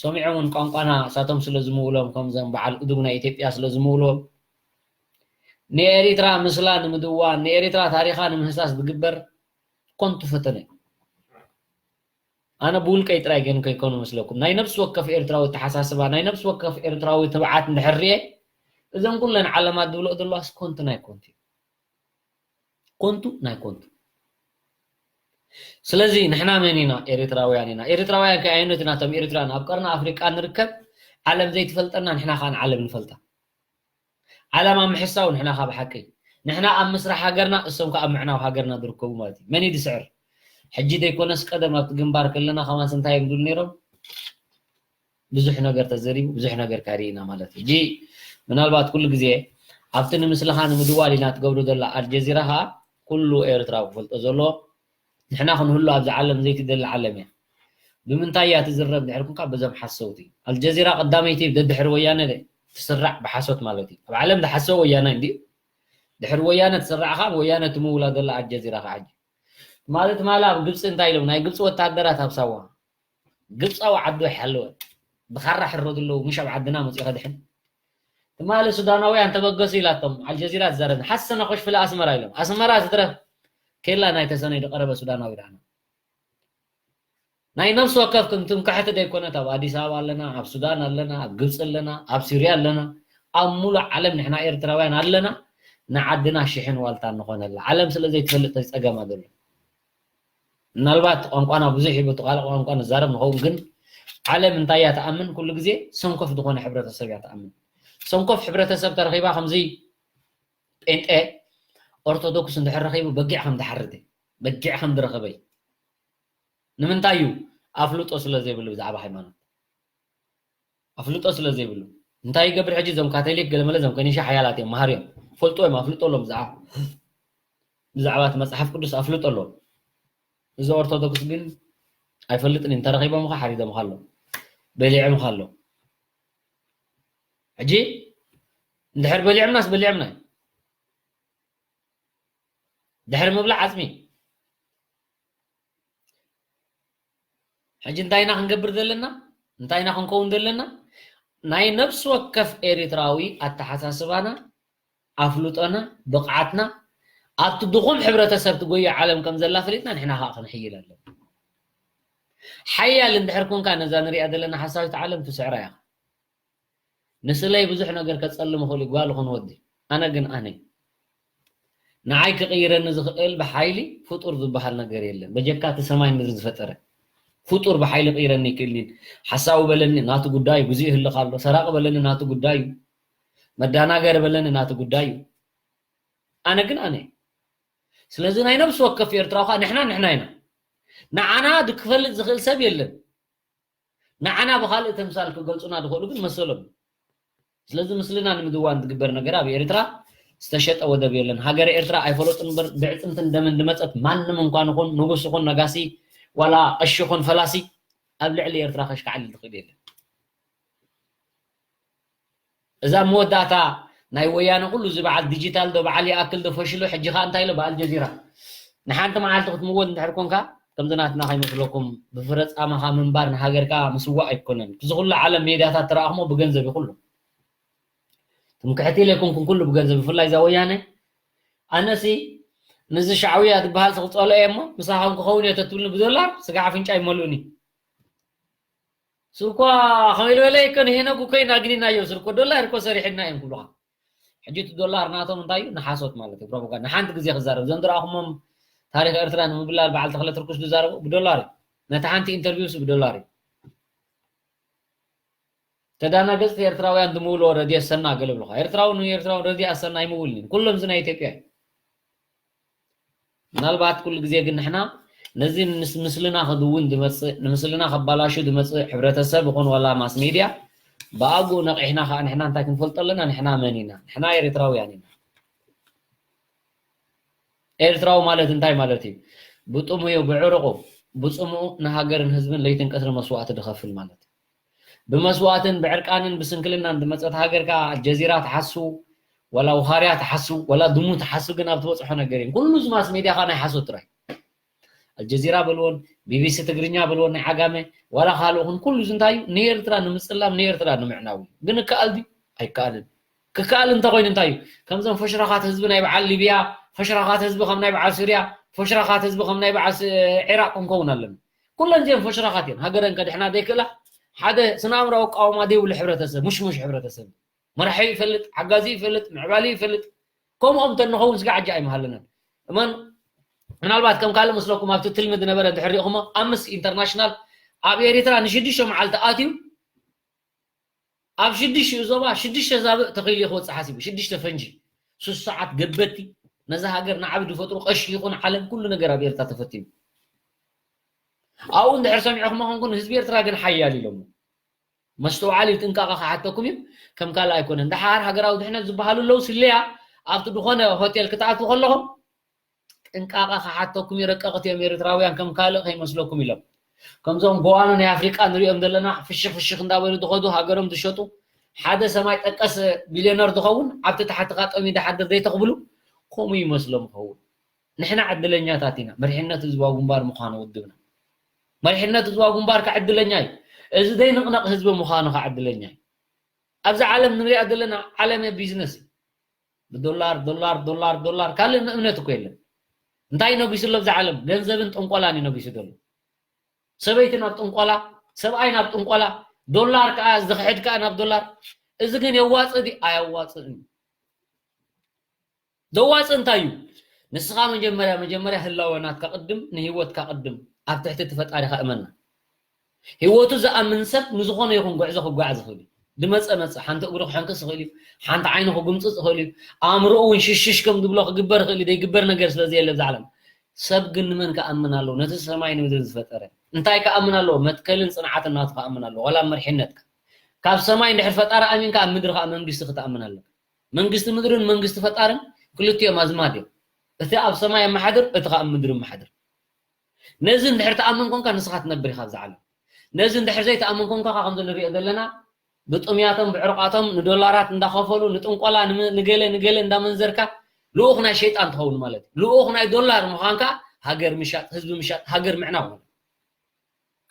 ሰሚዖም እውን ቋንቋና እሳቶም ስለ ዝምውሎም ከምዞም በዓል እዱግ ናይ ኢትዮጵያ ስለ ዝምውሎም ንኤሪትራ ምስላ ንምድዋን ንኤሪትራ ታሪኻ ንምህሳስ ዝግበር ኮንቱ ፈተነ እዩ። ኣነ ብውልቀይ ጥራይ ግን ከይኮኑ መስለኩም ናይ ነብሲ ወከፍ ኤርትራዊ ኣተሓሳስባ ናይ ነብሲ ወከፍ ኤርትራዊ ትብዓት እንድሕር ርኤ እዘን ኩለን ዓለማት ዝብልኦ ዘለዋስ ኮንቱ ናይ ኮንቱ እዩ። ኮንቱ ናይ ኮንቱ። ስለዚ ንሕና መን ኢና? ኤርትራውያን ኢና። ኤርትራውያን ከ ኣየኖት ኢና? እቶም ኤርትራውያን ኣብ ቀርኒ ኣፍሪቃ ንርከብ ዓለም ዘይትፈልጠና ንሕና ከኣ ንዓለም ንፈልጣ። ዓለም ኣብ ምሕሳው ንሕና ካብ ሓቂ ንሕና ኣብ ምስራሕ ሃገርና እሶም ከኣ ኣብ ምዕናው ሃገርና ዝርከቡ ማለት እዩ። መን እዩ ዝስዕር? ሕጂ ዘይኮነስ ቀደም ኣብቲ ግንባር ከለና ከማንስ እንታይ እዮም ዝብሉ ነይሮም? ብዙሕ ነገር ተዘሪቡ ብዙሕ ነገር ካሪእና ማለት እዩ። ሕጂ ምናልባት ኩሉ ግዜ ኣብቲ ንምስልኻ ንምድዋል ኢና ትገብሩ ዘላ ኣልጀዚራ ከኣ ኩሉ ኤርትራዊ ክፈልጦ ዘሎ ንሕና ክንህሉ ኣብዚ ዓለም ዘይትደሊ ዓለም እያ። ብምንታይ እያ ትዝረብ ድሕር ኩንካ በዞም ሓሰውቲ። ኣልጀዚራ ቀዳመይቲ ደድሕሪ ወያነ ትስራዕ ብሓሶት ማለት እዩ። ኣብ ዓለም ዝሓሰው ወያነ እንዲ ድሕሪ ወያነ ትስራዕ ካብ ወያነ ትምውላ ዘላ ኣልጀዚራ ከዓ ሕጂ ማለት ማላ ኣብ ግብፂ እንታይ ኢሎም ናይ ግብፂ ወታደራት ኣብ ሳዋ ግብፃዊ ዓዱ ኣይሓለወ ብኻራ ሕረዱ ኣለዉ ምሽ ኣብ ዓድና መፂኡ ከድሕን ትማሊ ሱዳናውያን ተበገሱ ኢላቶም ኣልጀዚራ ትዛረብ ሓሰነ ኮሽ ፍለ ኣስመራ ኢሎም ኣስመራ ዝትረፍ ኬላ ናይ ተሰነይ ዝቀረበ ሱዳናዊ ዳና ናይ ነፍሲ ወከፍ ከም ትምክሕቲ ዘይኮነት ኣብ ኣዲስ ኣበባ ኣለና ኣብ ሱዳን ኣለና ኣብ ግብፂ ኣለና ኣብ ሲርያ ኣለና ኣብ ሙሉእ ዓለም ንሕና ኤርትራውያን ኣለና ንዓድና ሽሕን ዋልታ ንኾነላ ዓለም ስለ ዘይትፈልጥ ፀገማ ዘሎ ምናልባት ቋንቋና ብዙሕ እዩ በቲ ካልእ ቋንቋ ንዛረብ ንኸውን ግን ዓለም እንታይ እያ ትኣምን ኩሉ ግዜ ሰንኮፍ ዝኾነ ሕብረተሰብ እያ ትኣምን ሰንኮፍ ሕብረተሰብ ተረኺባ ከምዚ ጴንጤ ኦርቶዶክስ እንድሕር ረኺቡ በጊዕ ከም ዝሓርድ በጊዕ ከም ዝረኸበይ ንምንታይ እዩ ኣፍልጦ ስለ ዘይብሉ ብዛዕባ ሃይማኖት ኣፍልጦ ስለ ዘይብሉ እንታይ ይገብር ሕጂ እዞም ካቶሊክ ገለመለ እዞም ከኒሻ ሓያላት እዮም መሃር እዮም ፈልጦ እዮም ኣፍልጦ ኣሎም ብዛዕባ ብዛዕባ እቲ መፅሓፍ ቅዱስ ኣፍልጦ ኣሎም እዚ ኦርቶዶክስ ግን ኣይፈልጥን እዩ እንተረኺቦም ኸ ሓሪዶም ኻሎ በሊዖም ኻሎ ሕጂ እንድሕር በሊዖምናስ በሊዖምና እዩ ድሕሪ ምብላዕ ዓፅሚ ሕጂ እንታይ ኢና ክንገብር ዘለና እንታይ ኢና ክንከውን ዘለና ናይ ነብሲ ወከፍ ኤሪትራዊ ኣተሓሳስባና ኣፍልጦና ብቕዓትና ኣብቲ ድኹም ሕብረተሰብ ትጎዮ ዓለም ከም ዘላ ፈሊጥና ንሕና ከዓ ክንሕይል ኣለና ሓያል እንድሕር ኮንካ ነዛ ንሪኣ ዘለና ሓሳዊት ዓለም ትስዕራ ኢኻ ንስለይ ብዙሕ ነገር ከፀልም ይኽእል እዩ ጓል ይኹን ወዲ ኣነ ግን ኣነ ንዓይ ክቕይረኒ ዝኽእል ብሓይሊ ፍጡር ዝበሃል ነገር የለን በጀካ እቲ ሰማይ ምድሪ ዝፈጠረ ፍጡር ብሓይሊ ቅይረኒ ይክእልኒ ሓሳዊ በለኒ ናቱ ጉዳዩ ግዜኡ ይህልኽ ኣሎ ሰራቂ በለኒ ናቱ ጉዳዩ መዳናገሪ በለኒ ናቱ ጉዳዩ ኣነ ግን ኣነ ስለዚ ናይ ነብሲ ወከፍ ኤርትራዊ ከዓ ንሕና ንሕና ኢና ንዓና ክፈልጥ ዝኽእል ሰብ የለን ንዓና ብኻልእ ተምሳል ክገልፁና ዝኽእሉ ግን መሰሎም ስለዚ ምስልና ንምድዋን ዝግበር ነገር ኣብ ኤርትራ ዝተሸጠ ወደብ የለን። ሃገረ ኤርትራ ኣይፈለጡን እምበር ብዕጽምትን ደምን ዝመጸት ማንም እንኳን ይኹን ንጉስ ይኹን ነጋሲ ዋላ ቀሺ ይኹን ፈላሲ ኣብ ልዕሊ ኤርትራ ከሽካዕልል ዝኽእል የለን። እዛ መወዳእታ ናይ ወያነ ኩሉ እዚ በዓል ዲጂታል ዶ በዓል ይኣክል ዶ ፈሽሉ ሕጂ ኸኣ እንታይ ኢሎ ብኣልጀዚራ ንሓንቲ መዓልቲ ክትምወት እንድሕር ኮንካ ከምዚ ናትና ከይመስለኩም ብፍረ ጻማኻ ምንባር ንሃገርካ ምስዋእ ኣይኮነን። እዚ ኩሉ ዓለም ሜድያታት ትረኣኽሞ ብገንዘብ እዩ ኩሉ። ትምክሕቲ ኢለ ኣይኮንኩን ኩሉ ብገንዘብ ብፍላይ እዛ ወያነ ኣነሲ ንዚ ሻዕውያ ዝበሃል ክጸልኦ እየ እሞ ምሳኹም ክኸውን እየ ተትብልኒ ብዶላር ስጋ ኣፍንጫ ይመልኡኒ። ስርኳ ከመይ ዝበለ ይከን ሄነጉ ኮይና ግኒናዮ ስርኮ ዶላር እኮ ሰሪሕና እዮም ክብሉኻ። ሕጂ እቲ ዶላር ናቶም እንታይ እዩ ንሓሶት ማለት እዩ ፕሮፓጋንዳ ሓንቲ ግዜ ክዛረብ ዘንድሮ ኣኹሞም ታሪክ ኤርትራ ንምብላል በዓል ተኽለ ትርኩስ ዝዛረቡ ብዶላር እዩ። ነቲ ሓንቲ ኢንተርቪውስ ብዶላር እዩ። ተዳናገጽቲ ኤርትራውያን ድምውሎ ረድዮ ሰና ገለ ብልኻ ኤርትራዊ ንኤርትራዊ ረድዮ ኣሰና ኣይምውልን ኩሎም እዚ ናይ ኢትዮጵያ እዩ። ምናልባት ኩሉ ግዜ ግን ንሕና ነዚ ምስ ምስልና ክድውን ዝመጽእ ንምስልና ከባላሹ ዝመጽእ ሕብረተሰብ ይኹን ዋላ ማስ ሜድያ ብኣግኡ ነቒሕና ከዓ ንሕና እንታይ ክንፈልጦ ኣለና ንሕና መን ኢና ንሕና ኤርትራውያን ኢና። ኤርትራዊ ማለት እንታይ ማለት እዩ? ብጥሙዩ ብዕርቑ ብጽምኡ ንሃገርን ህዝብን ለይትን ቀትሪ መስዋእቲ ዝኸፍል ማለት እዩ። ብመስዋእትን ብዕርቃንን ብስንክልናን ዝመጸት ሃገር ከኣ ኣልጀዚራ ትሓሱ ወላ ውኻርያ ትሓሱ ወላ ድሙ ትሓሱ ግን ኣብ ትበጽሖ ነገር እዩ። ኩሉ እዚ ማስ ሜድያ ከኣ ናይ ሓሶት ጥራይ። ኣልጀዚራ በልዎን ቢቢሲ ትግርኛ በልዎን ናይ ዓጋመ ዋላ ካልእ ኹን ኩሉ እዚ እንታይ እዩ ንኤርትራ ንምጽላም ንኤርትራ ንምዕናው እዩ። ግን ይከኣል ድዩ? ኣይከኣልን። ክከኣል እንተኾይኑ እንታይ እዩ ከምዞም ፈሽራኻት ህዝቢ ናይ በዓል ሊብያ ፈሽራኻት ህዝቢ ከም ናይ በዓል ሱርያ ፈሽራኻት ህዝቢ ከም ናይ በዓል ዒራቅ ክንከውን ኣለና። ኩለን እዚኦም ፈሽራኻት እየን ሃገረን ከድሕና ዘይክእላ ሓደ ስነ ኣእምራዊ ኣቃውማ ዘይብሉ ሕብረተሰብ ሙሽሙሽ ሕብረተሰብ መራሒ ይፈልጥ ሓጋዚ ይፈልጥ ምዕባሊ ይፈልጥ ከምኦም ተንኸውን ስጋ ዓጃ ኣይምሃለናን እመን ምናልባት ከም ካልእ መስለኩም ኣብቲ ትልሚ ዝነበረ ድሕር ሪእኹሞ ኣምስ ኢንተርናሽናል ኣብ ኤሪትራ ንሽዱሽተ መዓልቲ ኣትዩ ኣብ ሽዱሽተ ዞባ ሽዱሽተ ዛብእ ተኺሉ ክወፅእ ሓሲቡ ሽዱሽተ ፈንጂ ሱስ ሰዓት ገበቲ ነዛ ሃገር ንዓቢ ዝፈጥሩ ቀሺ ይኹን ዓለም ኩሉ ነገር ኣብ ኤርትራ ተፈቲኑ ኣብኡ እንድሕር ሰሚዕኹም ኾንኩን ህዝቢ ኤርትራ ግን ሓያል ኢሎሞ መስተውዓሊ ጥንቃቐ ክሓተኩም እዩ ከም ካልእ ኣይኮነን ደሓር ሃገራዊ ድሕነት ዝበሃሉ ኣለዉ ስለያ ኣብቲ ዝኾነ ሆቴል ክትኣትዉ ከለኹም ጥንቃቐ ክሓተኩም እዩ ረቀቕቲ እዮም ኤርትራውያን ከም ካልእ ከይመስለኩም ኢሎም ከምዞም ጎዋኖ ናይ ኣፍሪቃ ንሪኦም ዘለና ፍሽኽ ፍሽኽ እንዳበሉ ዝኸዱ ሃገሮም ዝሸጡ ሓደ ሰማይ ጠቀስ ቢልዮነር ዝኸውን ኣብቲ ታሕትኻ ጠሚ ዝሓድር ዘይተኽብሉ ከምኡ ይመስሎም ይኸውን ንሕና ዕድለኛታት ኢና መሪሕነት ህዝባዊ ግንባር ምዃኑ ውድብና መሪሕነት ህዝባዊ ግንባር ከዓ ዕድለኛ እዩ እዚ ዘይንቕነቕ ህዝቢ ምዃኑ ከዓ ዕድለኛ እዩ ኣብዚ ዓለም ንሪኣ ዘለና ዓለመ ቢዝነስ እዩ ብዶላር ዶላር ዶላር ዶላር ካልእ እምነት እኮ የለን እንታይ ነቢሱ ኣሎ ኣብዚ ዓለም ገንዘብን ጥንቆላን እዩ ነቢሱ ዘሎ ሰበይቲ ናብ ጥንቆላ ሰብኣይ ናብ ጥንቆላ ዶላር ከዓ ዝኽሕድ ከዓ ናብ ዶላር እዚ ግን የዋፅእ ድዩ ኣየዋፅእን እዩ ዘዋፅእ እንታይ እዩ ንስኻ መጀመርያ መጀመርያ ህላወ ናትካ ቅድም ንህይወትካ ቅድም ኣብ ትሕቲ እቲ ፈጣሪኻ እመና ህይወቱ ዝኣምን ሰብ ንዝኾነ ይኹን ጉዕዞ ክጓዓዝ ይኽእል እዩ ዝመፀ መፀ ሓንቲ እግሩ ክሕንክስ ይኽእል እዩ ሓንቲ ዓይኑ ክጉምፅፅ ይኽእል እዩ ኣእምሮኡ እውን ሽሽሽ ከም ዝብሎ ክግበር ይኽእል እዩ ዘይግበር ነገር ስለ ዘየለ ብዛ ዓለም ሰብ ግን ንመን ክኣምን ኣለዎ ነቲ ሰማይ ንምድሪ ዝፈጠረ እንታይ ክኣምን ኣለዎ መትከልን ፅንዓትን ናቱ ክኣምን ኣለዎ ዋላ መርሒነትካ ካብ ሰማይ እንድሕር ፈጣሪ ኣሚንካ ኣብ ምድሪ ከዓ መንግስቲ ክትኣምን ኣለካ መንግስቲ ምድርን መንግስቲ ፈጣርን ክልቲኦም ኣዝማድ እዮም እቲ ኣብ ሰማይ ኣመሓድር እቲ ከዓ ምድሪ ኣመሓድር ነዚ እንድሕር ትኣምን ኮንካ ንስኻ ትነብር ኢኻ ኣብዚ ዓለም ነዚ እንድሕር ዘይትኣምን ኮንካ ከምዚ ንሪኦ ዘለና ብጥምያቶም ብዕርቃቶም ንዶላራት እንዳኸፈሉ ንጥንቆላ ንገለ ንገለ እንዳመንዘርካ ልኡኽ ናይ ሸይጣን ትኸውን ማለት እዩ ልኡኽ ናይ ዶላር ምዃንካ ሃገር ምሻጥ ህዝቢ ምሻጥ ሃገር ምዕናው ማለት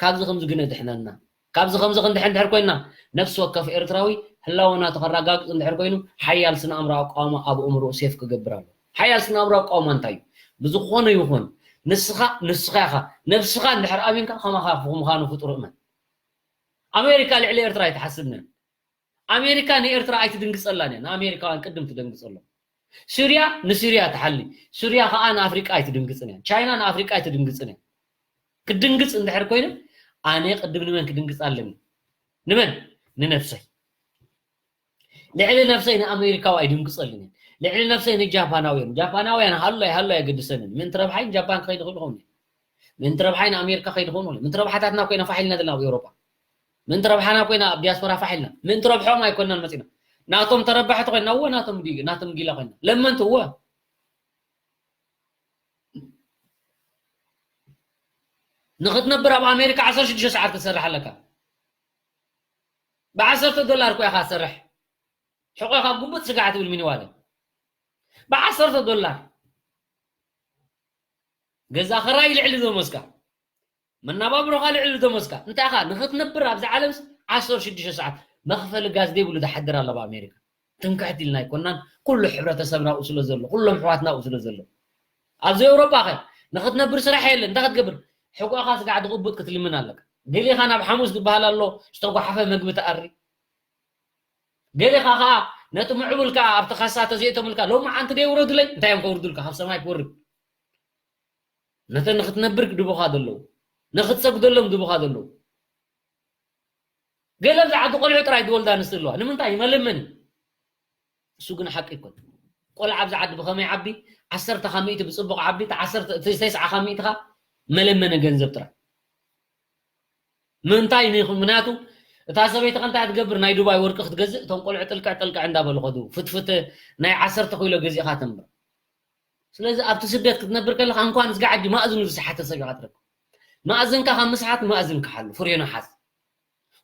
ካብዚ ከምዚ ግን የድሕነና። ካብዚ ከምዚ ክንድሕን እንድሕር ኮይንና፣ ነፍሲ ወከፍ ኤርትራዊ ህላወ ናቱ ከረጋግጽ እንድሕር ኮይኑ፣ ሓያል ስነ ኣእምሮኣዊ ኣቃውማ ኣብ ኣእምሮኡ ሴፍ ክገብር ኣለዎ። ሓያል ስነ ኣእምሮኣዊ ኣቃውማ እንታይ እዩ? ብዝኾነ ይኹን ንስኻ ንስኻ ኢኻ። ነብስኻ እንድሕር ኣሚንካ ከማኻ ምዃኑ ፍጡር እመን። ኣሜሪካ ልዕሊ ኤርትራ ኣይትሓስብን እያ። ኣሜሪካ ንኤርትራ ኣይትድንግጸላን እያ። ንኣሜሪካውያን ቅድም ትደንግጸሎም። ሱርያ ንሱርያ ትሓሊ። ሱርያ ከኣ ንኣፍሪቃ ኣይትድንግጽን እያ። ቻይና ንኣፍሪቃ ኣይትድንግጽን እያ። ክድንግጽ እንድሕር ኮይነ ኣነ ቅድም ንመን ክድንግጽ ኣለኒ? ንመን? ንነብሰይ። ልዕሊ ነብሰይ ንኣሜሪካዊ ኣይድንግጸሉን እየ። ልዕሊ ነብሰይ ንጃፓናውያን። ጃፓናውያን ሃሎ ኣይሃሎ ኣየገድሰንን። ምእንቲ ረብሓይ ንጃፓን ክኸይድ ይኽእል ይኸውን እየ። ምእንቲ ረብሓይ ንኣሜሪካ ከይድ ይኸውን ይኽእል እየ። ምእንቲ ረብሓታትና ኮይና ፋሕ ኢልና ዘለና ኣብ ኤውሮጳ። ምእንቲ ረብሓና ኮይና ኣብ ዲያስፖራ ፋሕ ኢልና። ምእንቲ ረብሖም ኣይኮንናን መጺና። ናቶም ተረባሕቲ ኮይና፣ እወ፣ ናቶም ዲ-፣ ናቶም ጊላ ኮይና። ለመንቲ፣ እወ። ንኽትነብር ኣብ ኣሜሪካ ዓሰርተ ሽዱሽተ ሰዓት ክትሰርሕ ኣለካ። ብ10 ዶላር እኮ ኢኻ ትሰርሕ። ሕቆኻ ጉብጥ ስጋዕ ትብል ሚኒዋለ። ብ10 ዶላር። ገዛ ኸራይ ልዕሊ ደሞዝካ። መናባብሮኻ ልዕሊ ደሞዝካ። እንታይ ኢኻ ንኽትነብር ኣብዚ ዓለምስ ዓሰርተ ሽዱሽተ ሰዓት መኽፈሊ ጋዝ ዘይብሉ ዝሓድር ኣሎ ኣብ ኣሜሪካ። ትምክሕቲ ኢልና ኣይኮናን። ኩሉ ሕብረተሰብና ኣብኡ ስለ ዘሎ፣ ኩሎም ኣሕዋትና ኣብኡ ስለ ዘሎ። ኣብዚ ኤውሮጳ ኸ ንኽትነብር ስራሕ የለን። እንታይ ክትገብር? ሕቆኻ ስጋዕ ድቕቡጥ ክትልምን ኣለካ። ገሊኻ ናብ ሓሙስ ዝበሃል ኣሎ፣ ዝተጓሓፈ መግቢ ትኣሪ። ገሊኻ ኸኣ ነቲ ምዕቡል ከኣ ኣብቲ ካሳ ተዘይእተምልካ፣ ሎሚ ዓንቲ ደይ ውረዱለይ፣ እንታይ እዮም ከውርዱልካ? ካብ ሰማይ ክወርድ። ነተን ንኽትነብር ድቡኻ ዘለዉ፣ ንኽትሰግደሎም ድቡኻ ዘለዉ። ገለ ኣብዚ ዓዲ ቆልዑ ጥራይ ዝወልዳ ኣንስቲ ኣለዋ። ንምንታይ? መለመኒ። እሱ ግን ሓቂ ይኮን። ቆልዓ ኣብዚ ዓዲ ብኸመይ ዓቢ? ዓሰርተ ካብ ሚእቲ ብጽቡቕ ዓቢ፣ እቲ ዓሰርተ፣ እቲ ተስዓ ካብ ሚእቲ ኸኣ መለመኒ ገንዘብ ጥራይ። ምንታይ? ምኽንያቱ እታ ሰበይቲ ከ እንታይ ትገብር? ናይ ዱባይ ወርቂ ክትገዝእ፣ እቶም ቆልዑ ጥልቅዕ ጥልቅዕ እንዳበሉ ከዱ። ፍትፍት ናይ ዓሰርተ ኪሎ ገዚእኻ ተንብር። ስለዚ ኣብቲ ስደት ክትነብር ከለኻ እንኳን ዝጋዓጂ ማእዝኑ ዝሰሓተ ሰብ ኢኻ ትረክብ። ማእዝንካ ካብ ምስሓት ማእዝን ክሓሉ፣ ፍሬኖ ሓዝ።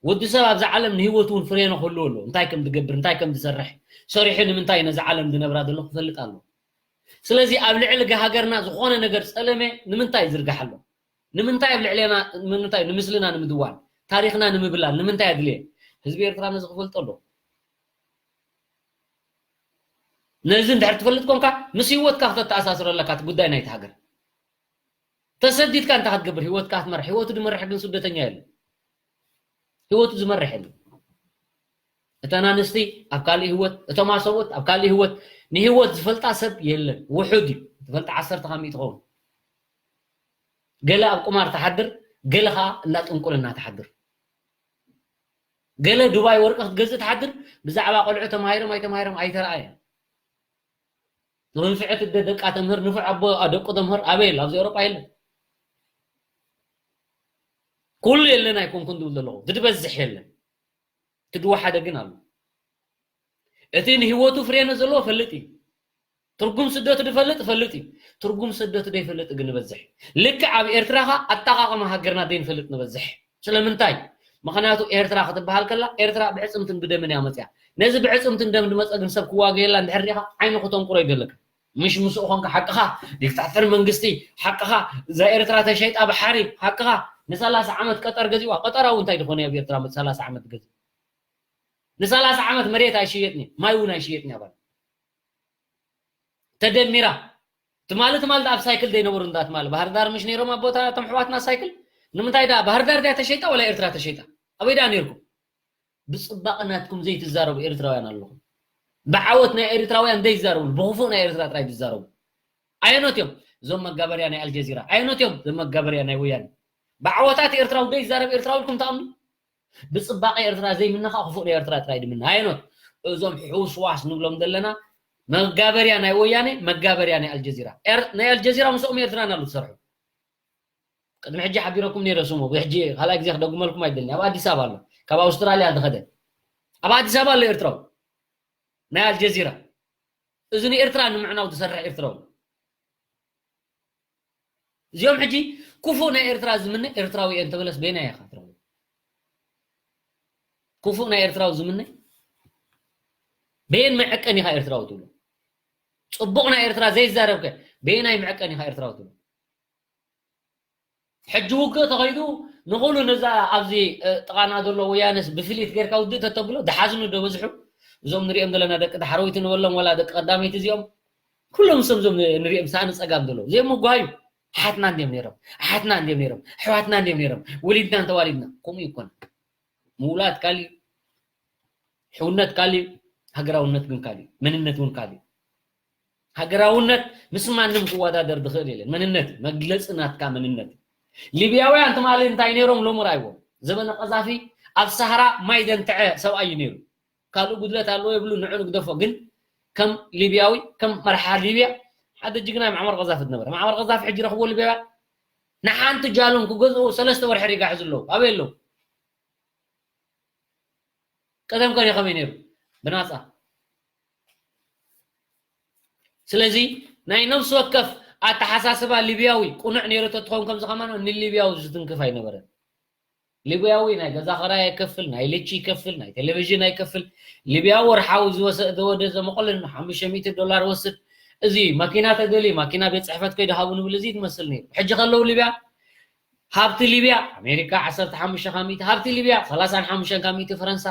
ወዲ ሰብ ኣብዛ ዓለም ንህይወቱ እውን ፍሬኖ ክህልዎ ኣለዎ። እንታይ ከም ዝገብር፣ እንታይ ከም ዝሰርሕ፣ ሰሪሑ ንምንታይ ነዛ ዓለም ዝነብራ ዘሎ ክፈልጥ ኣለዎ። ስለዚ ኣብ ልዕሊ ሃገርና ዝኾነ ነገር ጸለመ ንምንታይ ይዝርጋሕ ኣሎ? ንምንታይ ኣብ ልዕሌና፣ ንምንታይ ንምስልና ንምድዋን፣ ታሪኽና ንምብላል ንምንታይ ኣድልየ? ህዝቢ ኤርትራ ነዚ ክፈልጦ ኣለዎ። ነዚ እንድሕር ትፈልጥ ኮንካ፣ ምስ ህይወትካ ክተተኣሳስሮ ኣለካ እቲ ጉዳይ ናይቲ ሃገር። ተሰዲድካ እንታይ ክትገብር? ህይወትካ ክትመርሕ። ህይወቱ ዝመርሕ ግን ስደተኛ የለን። ህይወቱ ዝመርሕ የለን። እተን ኣንስቲ ኣብ ካልእ ህይወት፣ እቶም ኣሰብኡት ኣብ ካልእ ህይወት፣ ንህይወት ዝፈልጣ ሰብ የለን። ውሑድ እዩ። ዝፈልጣ ዓሰርተ ካብ ሚእቲ ይኸውን። ገለ ኣብ ቁማር ትሓድር፣ ገለ ኸኣ እንዳ ጥንቁልና ትሓድር። ገለ ዱባይ ወርቂ ክትገዝእ ትሓድር፣ ብዛዕባ ቆልዑ ተማሂሮም ኣይተማሂሮም ኣይተረኣየን። ንፍዕቲ ኣደ ደቃ ተምህር፣ ንፉዕ ኣቦ ደቁ ተምህር፣ ኣበይ ኣሎ? ኣብዚ ኤውሮጳ የለን። ኩሉ የለን ኣይኮንኩን ዝብል ዘለኹ፣ እቲ ዝበዝሕ የለን። እቲ ድወሓደ ግን ኣሎ። እቲ ንህይወቱ ፍሬነ ዘለዎ ፈልጥ እዩ። ትርጉም ስደቱ ዝፈልጥ ፈልጥ እዩ። ትርጉም ስደቱ ዘይፈልጥ ግን ንበዝሕ። ልክዕ ኣብ ኤርትራ ኸኣ ኣጠቓቕማ ሃገርና ዘይንፈልጥ ንበዝሕ። ስለምንታይ? ምኽንያቱ ኤርትራ ክትበሃል ከላ፣ ኤርትራ ብዕጽምትን ብደምን እያ መጽያ። ነዚ ብዕጽምትን ደም ዝመጸ ግን ሰብ ክዋገየላ እንድሕር ዲኻ፣ ዓይኑ ክተንቁሮ ይደለካ። ምሽ ምስኡ ኾንካ ሓቅኻ፣ ዲክታተር መንግስቲ ሓቅኻ፣ እዛ ኤርትራ ተሸይጣ ብሓሪ ሓቅኻ፣ ንሰላሳ ዓመት ቀጠር ገዚዋ። ቀጠራ እውን እንታይ ዝኾነ ኣብ ኤርትራ ሰላሳ ዓመት ገዚ? ንሰላሳ ዓመት መሬት ኣይሽየጥን እዩ፣ ማይ እውን ኣይሽየጥን እዩ ኣባል። ተደሚራ። ትማሊ፣ ትማሊ ኣብ ሳይክል ዘይነበሩ እንዳ ትማሊ ባህር ዳር ምሽ ነይሮም ኣቦታ እቶም ኣሕዋትና ሳይክል? ንምንታይ ደኣ ባህር ዳር ድያ ተሸይጣ ወላ ኤርትራ ተሸይጣ? ኣበይ ደኣ ነይርኩም? ብጽባቐ ናትኩም ዘይትዛረቡ ኤርትራውያን ኣለኹም። ብዓወት ናይ ኤርትራውያን ዘይዛረቡ፣ ብኽፉእ ናይ ኤርትራ ጥራይ ትዛረቡ። ኣየኖት እዮም እዞም መጋበርያ ናይ ኣልጀዚራ? ኣየኖት እዮም እዞም መጋበርያ ናይ ወያነ? ብዓወታት ኤርትራዊ ዘይዛረብ ኤርትራዊ ኢልኩም ትኣምኑ? ብጽባቐ ኤርትራ ዘይምነ ኸኣ ክፉእ ናይ ኤርትራ ጥራይ ድምነ። ኣየኖት እዞም ሕውስዋስ ንብሎም ዘለና መጋበርያ ናይ ወያነ፣ መጋበርያ ናይ ኣልጀዚራ። ኤር-፣ ናይ ኣልጀዚራ ምስኦም ኤርትራን ኣሉ ትሰርሑ። ቅድሚ ሕጂ ሓቢረኩም ነይረ ስሙ፣ ብሕጂ ካልኣይ ግዜ ክደግመልኩም ኣይደልን። ኣብ ኣዲስ ኣበባ ኣሎ፣ ካብ ኣውስትራልያ ዝኸደ። ኣብ ኣዲስ ኣበባ ኣሎ ኤርትራዊ። ናይ ኣልጀዚራ። እዚ ንኤርትራ ንምዕናው ዝሰርሕ ኤርትራዊ። እዚኦም ሕጂ ክፉእ ናይ ኤርትራ ዝምነ ኤርትራዊ እየ እንተበለስ በየናይ ኢኻ ትረኽቦ? ክፉእ ናይ ኤርትራዊ ዝምነ በየን መዐቀን ኢኻ ኤርትራዊ ትብሎ? ጽቡቕ ናይ ኤርትራ ዘይዛረብከ በየናይ መዐቀን ኢኻ ኤርትራዊ ትብሎ? ሕጂ ውግእ ተኸይዱ ንኹሉ ነዛ ኣብዚ፣ እ፣ ጥቓና ዘሎ ወያነስ ብፍሊት ጌርካ ውግእ ተተብሎ ድሓዝኑ ዶ በዝሑ? እዞም ንሪኦም ዘለና ደቂ ዳሕረወይቲ ንበሎም ዋላ ደቂ ቀዳመይቲ እዚኦም ኩሎም እሶም እዞም ንሪኦም ሳእኒ ጸጋም ዘለዉ ዘይምጓሃዩ ኣሓትና እንድዮም ነይሮም፣ ኣሓትና እንድዮም ነይሮም፣ ኣሕዋትና እንድዮም ነይሮም፣ ወሊድና እንተዋሊድና። ከምኡ ይኮነ። ምውላድ ካሊእ፣ ሕውነት ካሊእ፣ ሃገራውነት ግን ካሊእ፣ መንነት እውን ካሊእ። ሃገራውነት ምስ ማንም ክወዳደር ዝኽእል የለን። መንነት እዩ፣ መግለጺ ናትካ መንነት እዩ። ሊብያውያን ትማሊ እንታይ ነይሮም ሎሚ ርኣይዎም። ዘበነ ቀዛፊ ኣብ ሳህራ ማይ ዘንትዐ ሰብኣይ እዩ ነይሩ። ካልእ ጉድለት ኣለዎ የብሉ፣ ንዑ ንግደፎ። ግን ከም ሊብያዊ፣ ከም መርሓ ሊብያ፣ ሓደ ጅግና ማዕመር ቀዛፊ ዝነበረ። ማዕመር ቀዛፊ ሕጂ ረኽቦ ሊብያውያን ንሓንቲ ጃሎን ክገዝኡ ሰለስተ ወርሒ ሪጋ ሒዙ ኣለዉ። ኣበይ ኣለዉ? ቀደም ከ ከመይ ነይሩ? ብናፃ። ስለዚ ናይ ነፍሲ ወከፍ ኣተሓሳስባ ሊብያዊ ቁኑዕ ነይሩ ተትኸውን ከምዚ ከማን ንሊብያዊ ዝትንክፍ ኣይነበረን። ሊብያዊ ናይ ገዛ ኸራይ ኣይከፍል፣ ናይ ልቺ ይከፍል፣ ናይ ቴሌቪዥን ኣይከፍል። ሊብያዊ ወርሓዊ ዝወሰ- ዘወደ ዘመቆልን ሓሙሽተ ሚእቲ ዶላር ወስድ። እዚ ማኪና ተደልዩ ማኪና ቤት ፅሕፈት ከይዱ ሃቡ ንብል እዚ ትመስል ነይሩ። ሕጂ ከለዉ ሊብያ ሃብቲ ሊብያ ኣሜሪካ ዓሰርተ ሓሙሽተ ካብ ሚእቲ፣ ሃብቲ ሊብያ ሰላሳን ሓሙሽተን ካብ ሚእቲ ፈረንሳ፣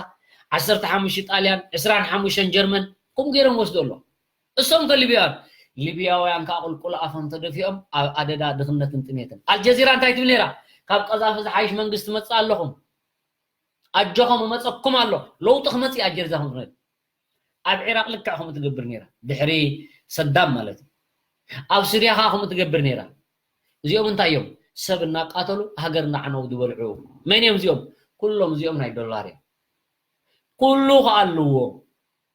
ዓሰርተ ሓሙሽተ ጣልያን፣ ዕስራን ሓሙሽተን ጀርመን ከምኡ ገይሮም ወስዶ ኣሎ። እሶም ከ ሊብያውያን ሊብያውያን ከዓ ቁልቁል ኣፎም ተደፊኦም ኣብ ኣደዳ ድኽነትን ጥሜትን። ኣልጀዚራ እንታይ ትብል ነይራ? ካብ ቀዛፊ ዝሓይሽ መንግስቲ መፅእ ኣለኹም፣ ኣጆኹም እመፀኩም ኣሎ። ለውጢ ክመፅእ ኣጀርዛ ክንክነት ኣብ ዒራቅ ልክዕ ከምኡ ትገብር ነይራ፣ ድሕሪ ሰዳም ማለት እዩ። ኣብ ስርያ ከዓ ከምኡ ትገብር ነይራ። እዚኦም እንታይ እዮም? ሰብ እናቃተሉ ሃገር እናዓነው ዝበልዑ መን እዮም እዚኦም? ኩሎም እዚኦም ናይ ዶላር እዮም። ኩሉ ከዓ ኣለዎ።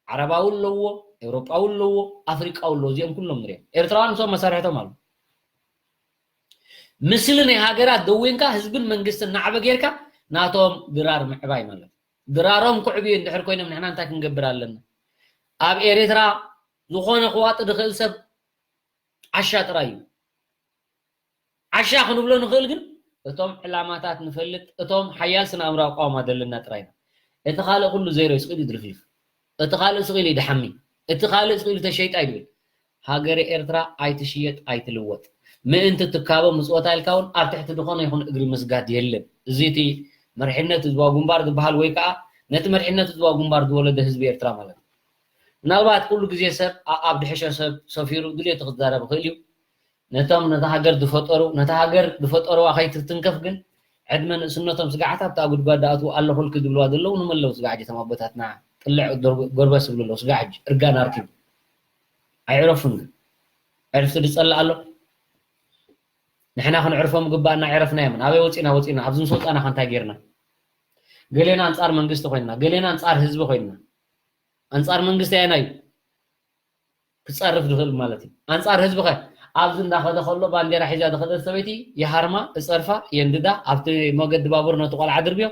ዓረባዊ ኣለዎ፣ ኤውሮጳዊ ኣለዎ፣ ኣፍሪቃዊ ኣለዎ። እዚኦም ኩሎም ንሪኦም። ኤርትራውያን ምስኦም መሳርሕቶም ኣሎ። ምስሊ ናይ ሃገራት ደዊንካ ህዝብን መንግስትን ናዕበ ጌርካ ናቶም ድራር ምዕባይ ማለት እዩ። ድራሮም ክዕብዩ እንድሕር ኮይኖም ንሕና እንታይ ክንገብር ኣለና? ኣብ ኤርትራ ዝኾነ ክዋጥ ዝኽእል ሰብ ዓሻ ጥራይ እዩ። ዓሻ ክንብሎ ንኽእል ግን እቶም ዕላማታት ንፈልጥ፣ እቶም ሓያል ስነ ኣእምራዊ ኣቃውማ ዘለና ጥራይ ኢና። እቲ ካልእ ኩሉ ዜሮ እዩ፣ ስቕ ኢሉ ድልፍልፍ። እቲ ካልእ ስቕ ኢሉ ይድሓሚ። እቲ ካልእ ስቕ ኢሉ ተሸይጣ ይብል። ሃገረ ኤርትራ ኣይትሽየጥ ኣይትልወጥ። ምእንቲ ትካቦ ምጽወታ ኢልካ እውን ኣብ ትሕቲ ዝኾነ ይኹን እግሪ ምስጋድ የለን። እዚ እቲ መርሕነት ህዝባዊ ግንባር ዝበሃል ወይ ከዓ ነቲ መርሕነት ህዝባዊ ግንባር ዝወለደ ህዝቢ ኤርትራ ማለት እዩ። ምናልባት ኩሉ ግዜ ሰብ ኣብ ድሕሾ ሰብ ሰፊሩ ድልየቱ ክዛረብ ይኽእል እዩ። ነቶም ነታ ሃገር ዝፈጠሩ ነታ ሃገር ዝፈጠሩዋ ከይትትንከፍ ግን ዕድመ ንእስነቶም ስጋዕት ኣብታ ጉድጓድ ኣትዉ ኣለኹልኪ ዝብልዋ ዘለዉ ንመለዉ ስጋዕ ጀቶም ኣቦታትና ጥልዕ ጎርበስ ዝብሉ ኣለዉ። ስጋዕ ሕጂ እርጋን ኣርኪቡ ኣይዕረፉን። ግን ዕርፍቲ ዝጸልእ ኣሎ። ንሕና ክንዕርፎም ግባእና፣ ዕረፍናዮም። ኣበይ ወጺና? ወጺና ኣብዚ ምስ ወጻና ከ እንታይ ጌርና? ገሌና ኣንጻር መንግስቲ ኮይንና፣ ገሌና ኣንጻር ህዝቢ ኮይንና። ኣንጻር መንግስቲ ኣየናይ እዩ ክጸርፍ ዝኽእል ማለት እዩ? ኣንጻር ህዝቢ ከ ኣብዚ እንዳኸደ ከሎ ባንዴራ ሒዛ ዝኸደት ሰበይቲ ይሃርማ፣ እጸርፋ፣ የንድዳ፣ ኣብቲ መገዲ ባቡር ነቲ ቆልዓ ድርብዮ።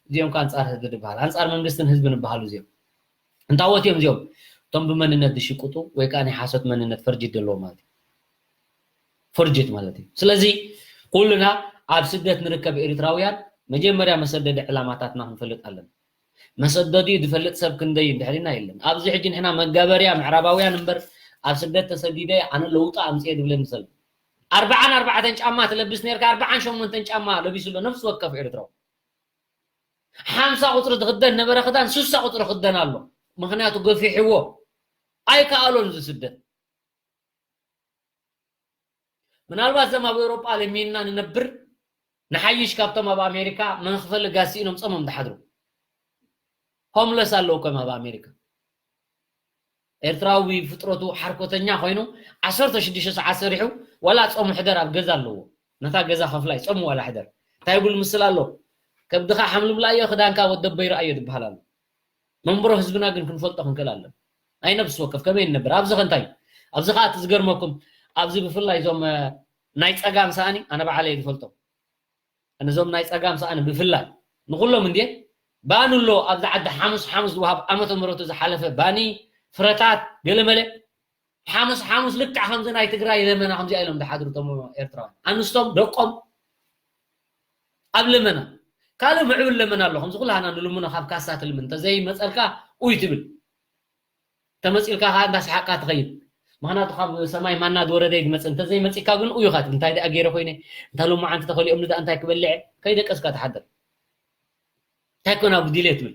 እዚኦም ከ ኣንጻር ህዝቢ ዝበሃል፣ ኣንጻር መንግስትን ህዝብን ዝበሃሉ እዚኦም። እንታዎት እዮም እዚኦም? እቶም ብመንነት ዝሽቅጡ ወይ ከዓ ናይ ሓሶት መንነት ፈርጅት ዘለዎ ማለት እዩ። ፈርጅት ማለት እዩ። ስለዚ ኩልና ኣብ ስደት ንርከብ ኤርትራውያን መጀመርያ መሰደዲ ዕላማታትና ክንፈልጥ ኣለና። መሰደዲ ዝፈልጥ ሰብ ክንደይ እንድሕሪና የለን። ኣብዚ ሕጂ ንሕና መጋበርያ ምዕራባውያን እምበር ኣብ ስደት ተሰዲደ ኣነ ለውጢ ኣምፅኤ ዝብለኒ ሰብ ኣርብዓን ኣርባዕተን ጫማ ትለብስ ነርካ፣ ኣርብዓን ሸሞንተን ጫማ ለቢሱ ኣሎ ነፍሲ ወከፍ ኤርትራዊ። ሓምሳ ቁፅሪ ዝኽደን ነበረ ክዳን ሱሳ ቁፅሪ ክደን ኣሎ። ምኽንያቱ ገፊሕዎ ኣይከኣሎን እዚ ስደት። ምናልባት እዞም ኣብ ኤውሮጳ ለሚንና ንነብር ንሓይሽ ካብቶም ኣብ ኣሜሪካ መኽፈሊ ጋዝ ስኢኖም ጾሞም ዝሓድሩ። ሆምለስ ኣለዉ ከም ኣብ ኣሜሪካ። ኤርትራዊ ፍጥረቱ ሓርኮተኛ ኮይኑ ዓሰርተ ሽዱሽተ ሰዓት ሰሪሑ ዋላ ጾሙ ሕደር ኣብ ገዛ ኣለዎ። ነታ ገዛ ከፍላይ ጾሙ ዋላ ሕደር እንታይ ይብል ምስል ኣሎ። ከብድኻ ሓምልምላዮ ክዳንካ ወደቦ ይረኣዮ ዝበሃል ኣሎ። መንበሮ ህዝብና ግን ክንፈልጦ ክንክእል ኣለና። ናይ ነብሲ ወከፍ ከመይ ንነብር ኣብዚ ከ እንታይ እዩ? ኣብዚ ከዓ እቲ ዝገርመኩም ኣብዚ ብፍላይ እዞም ናይ ፀጋም ሰኣኒ ኣነ በዓለይ ዝፈልጦም ነዞም ናይ ፀጋም ሰኣን ብፍላይ ንኩሎም እንድየ ባኒ ኣሎ ኣብዚ ዓዲ ሓሙስ ሓሙስ ዝወሃብ ዓመተ ምህረቱ ዝሓለፈ ባኒ ፍረታት ገለመለ ሓሙስ ሓሙስ ልክዕ ከምዚ ናይ ትግራይ ለመና ከምዚኣ ኢሎም ዝሓድሩ እቶም ኤርትራውያን ኣንስቶም ደቆም ኣብ ለመና ካልእ ምዕብል ለመና ኣሎ ከምዚ ኩላህና ንልምኖ ካብ ካሳ ትልምን እንተዘይመፀልካ ኡይ ትብል ተመፂልካ ከዓ እንዳሰሓቅካ ትኸይድ ምክንያቱ ካብ ሰማይ ማና ዝወረደ ይመፅእ እንተዘይመፂካ ግን እዩ ካት እንታይ ደኣ ገይረ ኮይነ እንታ ሎማዓንቲ ተኸሊኦም ንዳ እንታይ ክበልዐ ከይደቀስካ ትሓድር እንታይ ኮን ኣብ ድሌ ትብል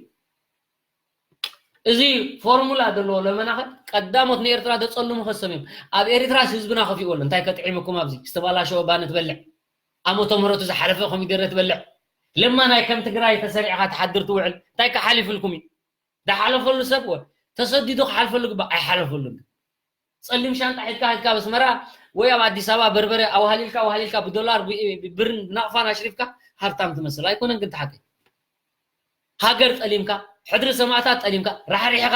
እዚ ፎርሙላ ዘለዎ ለመናኸ ቀዳሞት ንኤርትራ ዘፀልሙ ከሰም እዮም ኣብ ኤርትራስ ህዝብና ከፊእዎ ኣሎ እንታይ ከጥዒሙኩም ኣብዚ ዝተባላሸወ ባኒ ትበልዕ ኣመቶ ምህረቱ ዝሓለፈ ኮሚደረ ትበልዕ ለማናይ ከም ትግራይ ተሰሪዕካ ትሓድር ትውዕል እንታይ ከሓሊፍልኩም እዩ ዝሓለፈሉ ሰብ ወ ተሰዲዱ ክሓልፈሉ ግባእ ኣይሓለፈሉን። ፀሊም ሻንጣ ሒዝካ ሒዝካ በስመራ ወይ ኣብ ኣዲስ ኣበባ በርበረ ኣዋሃሊልካ ኣዋሃሊልካ ብዶላር ብብርን ብናቕፋን ኣሽሪፍካ ሃብታም ትመስል ኣይኮነን ግን ተሓቂ ሃገር ጠሊምካ ሕድሪ ሰማእታት ጠሊምካ ራሕሪሕኻ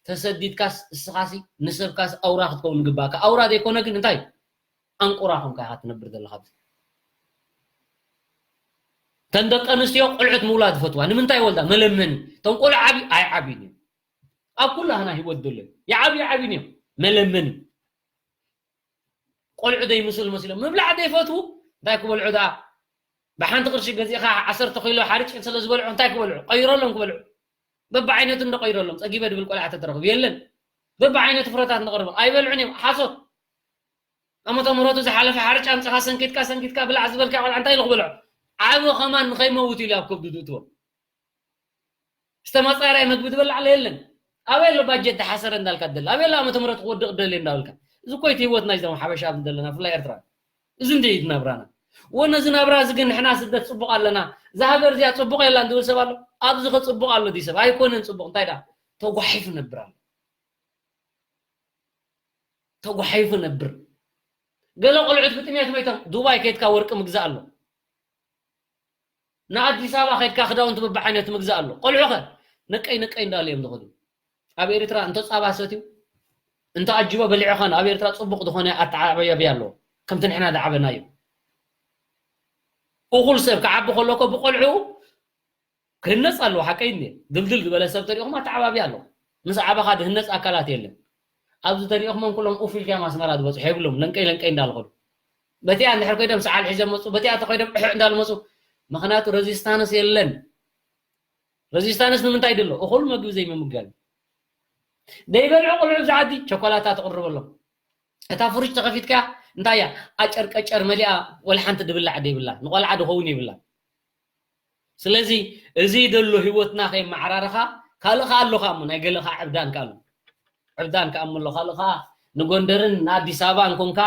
ተሰዲድካስ እስኻሲ ንሰብካስ ኣውራ ክትከውን ግባእካ ኣውራ ዘይኮነ ግን እንታይ ኣንቁራ ኮንካ ኢኻ ትነብር ዘለኻ ኣብዚ ተን ደቂ ኣንስትዮ ቆልዑት ምውላድ ዝፈትዋ ንምንታይ ወልዳ መለመኒ እቶም ቆልዑ ዓብዩ ኣይዓብዩን እዮም ኣብ ኩላህና ህይወት ዘሎ እዩ። ይዓብዩ ይዓብዩን እዮም። መለመኒ። ቆልዑ ዘይምስሉ መሲሎም ምብላዕ ዘይፈትዉ እንታይ ክበልዑ ደኣ? ብሓንቲ ቅርሺ ገዚእኻ ዓሰርተ ኪሎ ሓርጭ ስለ ዝበልዑ እንታይ ክበልዑ? ቀይረሎም ክበልዑ። በብዓይነቱ እንዶ ቀይረሎም። ጸጊበ ድብል ቆልዓ ተትረኽብ የለን። በብዓይነቱ ፍረታት ንቕርቦም። ኣይበልዑን እዮም። ሓሶት። ዓመተ ምሕረቱ ዝሓለፈ ሓርጭ ኣምጽኻ ሰንኪትካ፣ ሰንኪትካ ብላዕ ዝበልካ ቆልዓ እንታይ ኢሉ ክበልዖ? ዓቢ ከማን ንኸይመውት ኢሉ ኣብ ከብዱ ዝእትዎ። ዝተመጻራይ መግቢ ዝበልዓለ የለን። ኣበይ ኣሎ ባጀት ተሓሰረ እንዳልካ ትደሊ? ኣበይ ኣሎ ዓመተ ምሕረት ክወድቕ ደሊ እንዳበልካ? እዚ እኮ እቲ ህይወት ናይዞም ሓበሻ ኣብዚ ዘለና፣ ብፍላይ ኤርትራ። እዚ እንደ እዩ ናብራና። ወ ነዚ ናብራ እዚ ግን ንሕና ስደት ጽቡቕ ኣለና፣ እዛ ሃገር እዚኣ ጽቡቕ የላን ዝብል ሰብ ኣሎ? ኣብዚ ከ ጽቡቕ ኣሎ ድዩ ሰብ? ኣይኮነን ጽቡቕ። እንታይ ደኣ? ተጓሒፉ ነብር ኣሎ። ተጓሒፉ ነብር። ገለ ቆልዑት ብጥሜት መይቶም ዱባይ ከይድካ ወርቂ ምግዛእ ኣሎ። ንኣዲስ ኣበባ ከይድካ ክዳውንቲ በብዓይነቱ ምግዛእ ኣሎ። ቆልዑ ኸ ነቀይ ነቀይ እንዳሉ እዮም ዝኸዱ። ኣብ ኤርትራ እንተ ጻባ ሰትዩ፣ እንተ ኣጅቦ በሊዑ ኸን ኣብ ኤርትራ ጽቡቕ ዝኾነ ኣተዓባብያ ኣለዎ። ከምቲ ንሕና ዝዓበናዮ። እኹል ሰብ ክዓቢ ከሎ እኮ ብቆልዑ ክህነጽ ኣለዎ። ሓቀይ እንዴ? ድልድል ዝበለ ሰብ ተሪእኹም ኣተዓባብያ ኣለዎ። ምስ ዓበኻ ዝህነጽ ኣካላት የለን። ኣብዚ ተሪእኹሞም ኩሎም ኡፍ ኢልካዮም ኣስመራ ዝበጽሑ የብሎም። ለንቀይ ለንቀይ እንዳልኸዱ። በቲኣ እንድሕር ኮይዶም ሰዓል ሒዞም መጹ፣ በቲኣ ተኾይዶም እሕ እንዳሉ መጹ። ምኽንያቱ ረዚስታንስ የለን። ረዚስታንስ ንምንታይ ድሎ? እኹል መግቢ ዘይምምጋብ። ዘይበልዑ ቆልዑ ኣብዚ ዓዲ ቸኮላታ ትቕርበሎም። እታ ፍሩጅ ተኸፊትካ እንታይ እያ? ኣጨርቀጨር መሊኣ ወላ ሓንቲ ድብላዕ ደይብላ። ንቆልዓ ድኸውን የብላ። ስለዚ እዚ ደሎ ህይወትና ከይመዓራረኻ ካልእ ኸኣ ኣሎ ኸኣ እሞ ናይ ገለ ኸኣ ዕብዳን ከኣ ኣሎ። ዕብዳን ከኣ እሞ ኣሎ ካልእ ኸኣ ንጎንደርን ንኣዲስ ኣበባን ኮንካ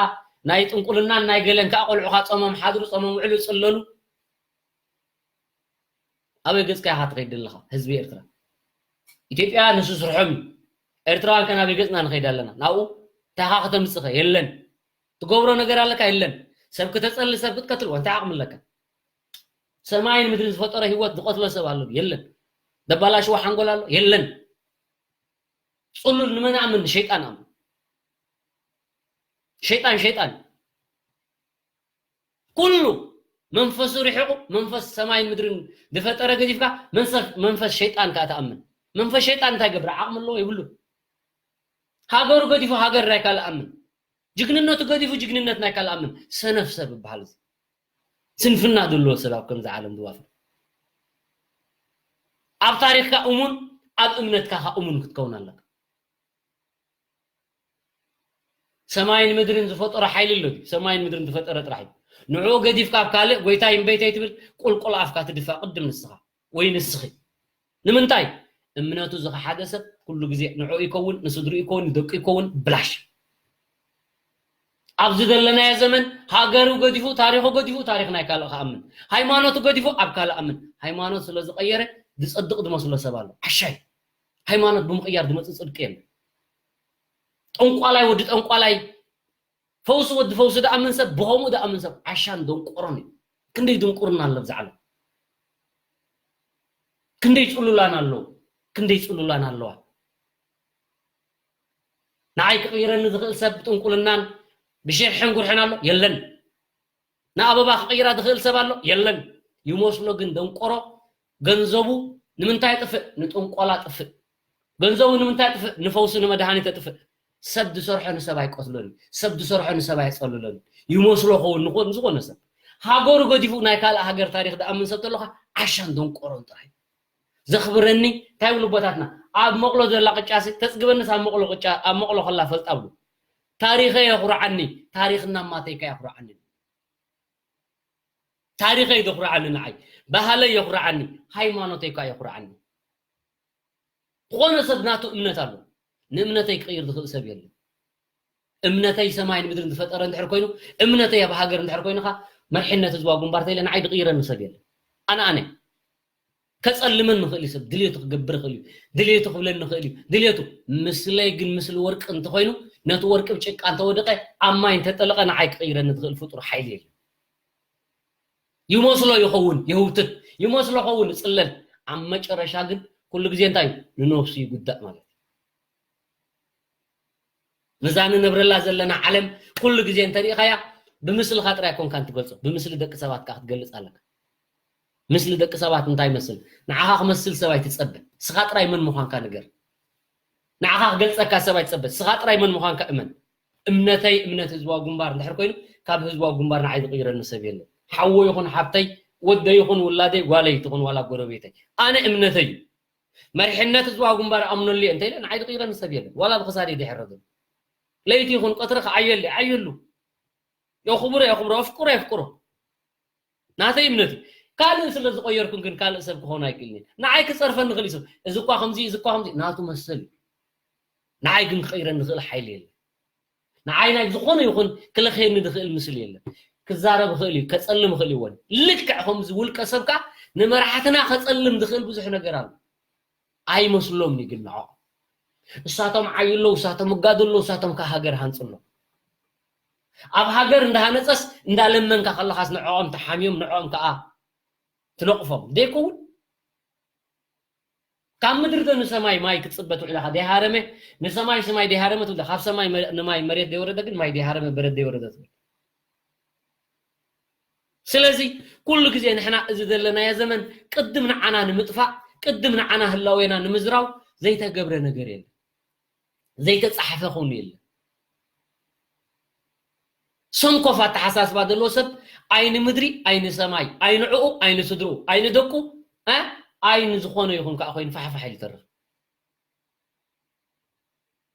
ናይ ጥንቁልናን ናይ ገለን ከኣ ቆልዑኻ ጾሞም ሓድሩ ጾሞም ውዕሉ ይጽለሉ። ኣበይ ገጽካ ኢኻ ትኸይድ ዘለኻ ህዝቢ ኤርትራ? ኢትዮጵያ ንሱ ስርሖም እዩ። ኤርትራውያን ከ ናበይ ገጽና ንኸይድ ኣለና? ናብኡ እንታይ ኢኻ ከተምጽእ ኸ? የለን። ትገብሮ ነገር ኣለካ? የለን። ሰብ ክተጸሊ ሰብ ክትቀትል እንታይ ዓቕሚ ኣለካ? ሰማይን ምድርን ዝፈጠረ ህይወት ዝቐትሎ ሰብ ኣሎ? የለን። ዘባላሽዎ ሓንጎል ኣሎ? የለን። ጽሉል ንመን ኣምን? ንሸይጣን ኣምን። ሸይጣን ሸይጣን ኩሉ መንፈሱ ርሒቑ መንፈስ ሰማይን ምድርን ዝፈጠረ ገዲፍካ መንሰፍ መንፈስ ሸይጣን ከኣ ትኣምን። መንፈስ ሸይጣን እንታይ ገብር? ዓቕሚ ኣለዎ የብሉ። ሃገሩ ገዲፉ ሃገር ናይ ካልእ ኣምን። ጅግንነቱ ገዲፉ ጅግንነት ናይ ካልእ ኣምን። ሰነፍ ሰብ ይበሃል እዚ። ስንፍና ዘለዎ ሰብ ኣብ ከምዚ ዓለም ዝዋፈር። ኣብ ታሪኽካ እሙን ኣብ እምነትካ ኸኣ እሙን ክትከውን ኣለካ። ሰማይን ምድርን ዝፈጠሮ ሓይሊ ኣሎ ድዩ? ሰማይን ምድርን ዝፈጠረ ጥራሕ እዩ። ንዕኡ ገዲፍካ ኣብ ካልእ ጎይታይ እምበይተይ ትብል ቁልቁል ኣፍካ ትድፋእ ቅድም ንስኻ ወይ ንስኺ። ንምንታይ? እምነቱ ዝኸሓደ ሰብ ኩሉ ግዜ ንዕኡ ይከውን፣ ንስድርኡ ይከውን፣ ንደቁ ይከውን ብላሽ። ኣብዚ ዘለናዮ ዘመን ሃገሩ ገዲፉ ታሪኹ ገዲፉ ታሪኽ ናይ ካልእ ክኣምን፣ ሃይማኖቱ ገዲፉ ኣብ ካልእ ኣምን። ሃይማኖት ስለ ዝቐየረ ዝጸድቕ ዝመስሎ ሰብ ኣሎ። ዓሻይ። ሃይማኖት ብምቕያር ዝመጽእ ጽድቂ የለን። ጠንቋላይ ወዲ ጠንቋላይ ፈውሲ ወዲ ፈውሲ ደኣምን ሰብ ብኸምኡ ደኣምን ሰብ ዓሻን ደንቆሮን እዩ። ክንደይ ድንቁርና ኣሎ ብዛ ዓለም። ክንደይ ጽሉላን ኣለዉ። ክንደይ ጽሉላን ኣለዋ። ንዓይ ክቕይረኒ ዝኽእል ሰብ ብጥንቁልናን ብሽርሕን ጉርሕን ኣሎ የለን። ንኣበባ ክቕይራ ዝኽእል ሰብ ኣሎ የለን። ይመስሎ ግን ደንቆሮ ገንዘቡ ንምንታይ ጥፍእ? ንጥንቆላ ጥፍእ። ገንዘቡ ንምንታይ ጥፍእ? ንፈውሲ ንመድሃኒት ጥፍእ። ሰብ ዝሰርሖ ንሰብ ኣይቀትሎን እዩ። ሰብ ዝሰርሖ ንሰብ ኣየጸልሎን እዩ። ይመስሎ ኸውን ንኾን ዝኾነ ሰብ ሃገሩ ገዲፉ ናይ ካልእ ሃገር ታሪኽ ዝኣምን ሰብ ተለኻ ዓሻን ደንቆሮን ጥራይ። ዘኽብረኒ እንታይ ይብሉ ኣቦታትና? ኣብ መቕሎ ዘላ ቅጫሲ ተጽግበንስ ኣብ መቕሎ ቅጫ ኣብ መቕሎ ከላ ፈልጣ ብሉ። ታሪኸይ የኹርዓኒ። ታሪኽና ማተይካ የኹርዓኒ። ታሪኸይ ዘኹርዓኒ ንዓይ፣ ባህለይ የኹርዓኒ፣ ሃይማኖተይ ከኣ የኹርዓኒ። ዝኾነ ሰብ ናቱ እምነት ኣሎ። ንእምነተይ ክቕይር ዝኽእል ሰብ የለን። እምነተይ ሰማይን ምድርን ዝፈጠረ እንድሕር ኮይኑ፣ እምነተይ ኣብ ሃገር እንድሕር ኮይኑኻ መርሕነት ህዝባዊ ግንባር ተይለ ንዓይ ዝቕይረኒ ሰብ የለን። ኣነ ኣነ ከጸልመን ንኽእል እዩ ሰብ ድልየቱ ክገብር ይኽእል እዩ። ድልየቱ ክብለኒ ይኽእል እዩ። ድልየቱ ምስለይ ግን ምስሊ ወርቂ እንተኾይኑ ነቲ ወርቂ ብጭቃ እንተወደቐ ኣብ ማይ እንተጠለቐ ንዓይ ክቕይረኒ ዝኽእል ፍጡር ሓይሊ የለን። ይመስሎ ይኸውን ይህውትት ይመስሎ ኸውን ይጽለል። ኣብ መጨረሻ ግን ኩሉ ግዜ እንታይ እዩ ንነብሱ ይጉዳእ ማለት እዩ። ነዛ ንነብረላ ዘለና ዓለም ኩሉ ግዜ እንተሪኢኻያ ብምስልኻ ጥራይ ኮንካን ትገልጾ፣ ብምስሊ ደቂ ሰባት ከኣ ክትገልጽ ኣለካ። ምስሊ ደቂ ሰባት እንታይ ይመስል? ንዓኻ ክመስል ሰብ ኣይትጸበ። ንስኻ ጥራይ መን ምዃንካ ንገር። ንዓኻ ክገልጸካ ሰብ ኣይትጸበ። ንስኻ ጥራይ መን ምዃንካ እመን። እምነተይ እምነት ህዝባዊ ግንባር እንድሕር ኮይኑ፣ ካብ ህዝባዊ ግንባር ንዓይ ዝቕይረኒ ሰብ የለን። ሓወይ ይኹን ሓብተይ፣ ወደይ ይኹን ውላደይ፣ ጓለይ ትኹን ዋላ ጎረቤተይ። ኣነ እምነተይ እዩ። መሪሕነት ህዝባዊ ግንባር ኣምነሉ እየ እንተኢለ ንዓይ ዝቕይረኒ ሰብ የለን። ዋላ ብኽሳደይ ድሕር ዘሎ። ለይቲ ይኹን ቀትሪ ክዓየለ፣ ዓየሉ። የኽብሮ፣ የኽብሮ፣ ኣፍቅሮ፣ የፍቅሮ። ናተይ እምነት እዩ። ካልእ ስለ ዝቐየርኩን ግን ካልእ ሰብ ክኾን ኣይክእልን እየ። ንዓይ ክጸርፈኒ ይኽእል እዩ ሰብ። እዚ እኳ ከምዚ፣ እዚ እኳ ከምዚ፣ ናቱ መሰል እዩ። ንዓይ ግን ክቐይረኒ ዝኽእል ሓይሊ የለን። ንዓይ ናይ ዝኾነ ይኹን ክለኽየኒ ዝኽእል ምስሊ የለን። ክዛረብ ይኽእል እዩ፣ ከጸልም ይኽእል እዩ። ወን ልክዕ ከምዚ ውልቀ ሰብ ከኣ ንመራሕትና ከጸልም ዝኽእል ብዙሕ ነገር ኣሎ። ኣይመስሎምን እዩ ግን ንዕኦም። እሳቶም ዓዩ ኣለዉ፣ እሳቶም እጋዱ ኣለዉ፣ እሳቶም ከኣ ሃገር ሃንጹ ኣለዉ። ኣብ ሃገር እንዳሃነጸስ እንዳለመንካ ከለኻስ ንዕኦም ተሓምዮም፣ ንዕኦም ከኣ ትነቕፎም። ደይከውን? ካብ ምድሪ ዶ ንሰማይ ማይ ክትጽበ ትውዕል ኢኻ? ደይሃረመ፣ ንሰማይ ሰማይ ደይሃረመ ትብል። ካብ ሰማይ መ-፣ ንማይ መሬት ደይወረደ ግን ማይ ደይሃረመ በረድ ደይወረደ ትብል። ስለዚ ኩሉ ግዜ ንሕና እዚ ዘለናዮ ዘመን ቅድም ንዓና ንምጥፋእ፣ ቅድም ንዓና ህላዌና ንምዝራው ዘይተገብረ ነገር የለን። ዘይተጻሕፈ ኮይኑ የለን። ሰንኮፍ ኣተሓሳስባ ዘለዎ ሰብ ኣይኒ ምድሪ፣ ኣይኒ ሰማይ፣ ኣይኒ ዕኡ፣ ኣይኒ ስድርኡ፣ ኣይኒ ደቁ፣ እ? ኣይኒ ዝኾነ ይኹን ከዓ ኮይኑ ፋሕፋሕ ኢሉ ይተርፍ።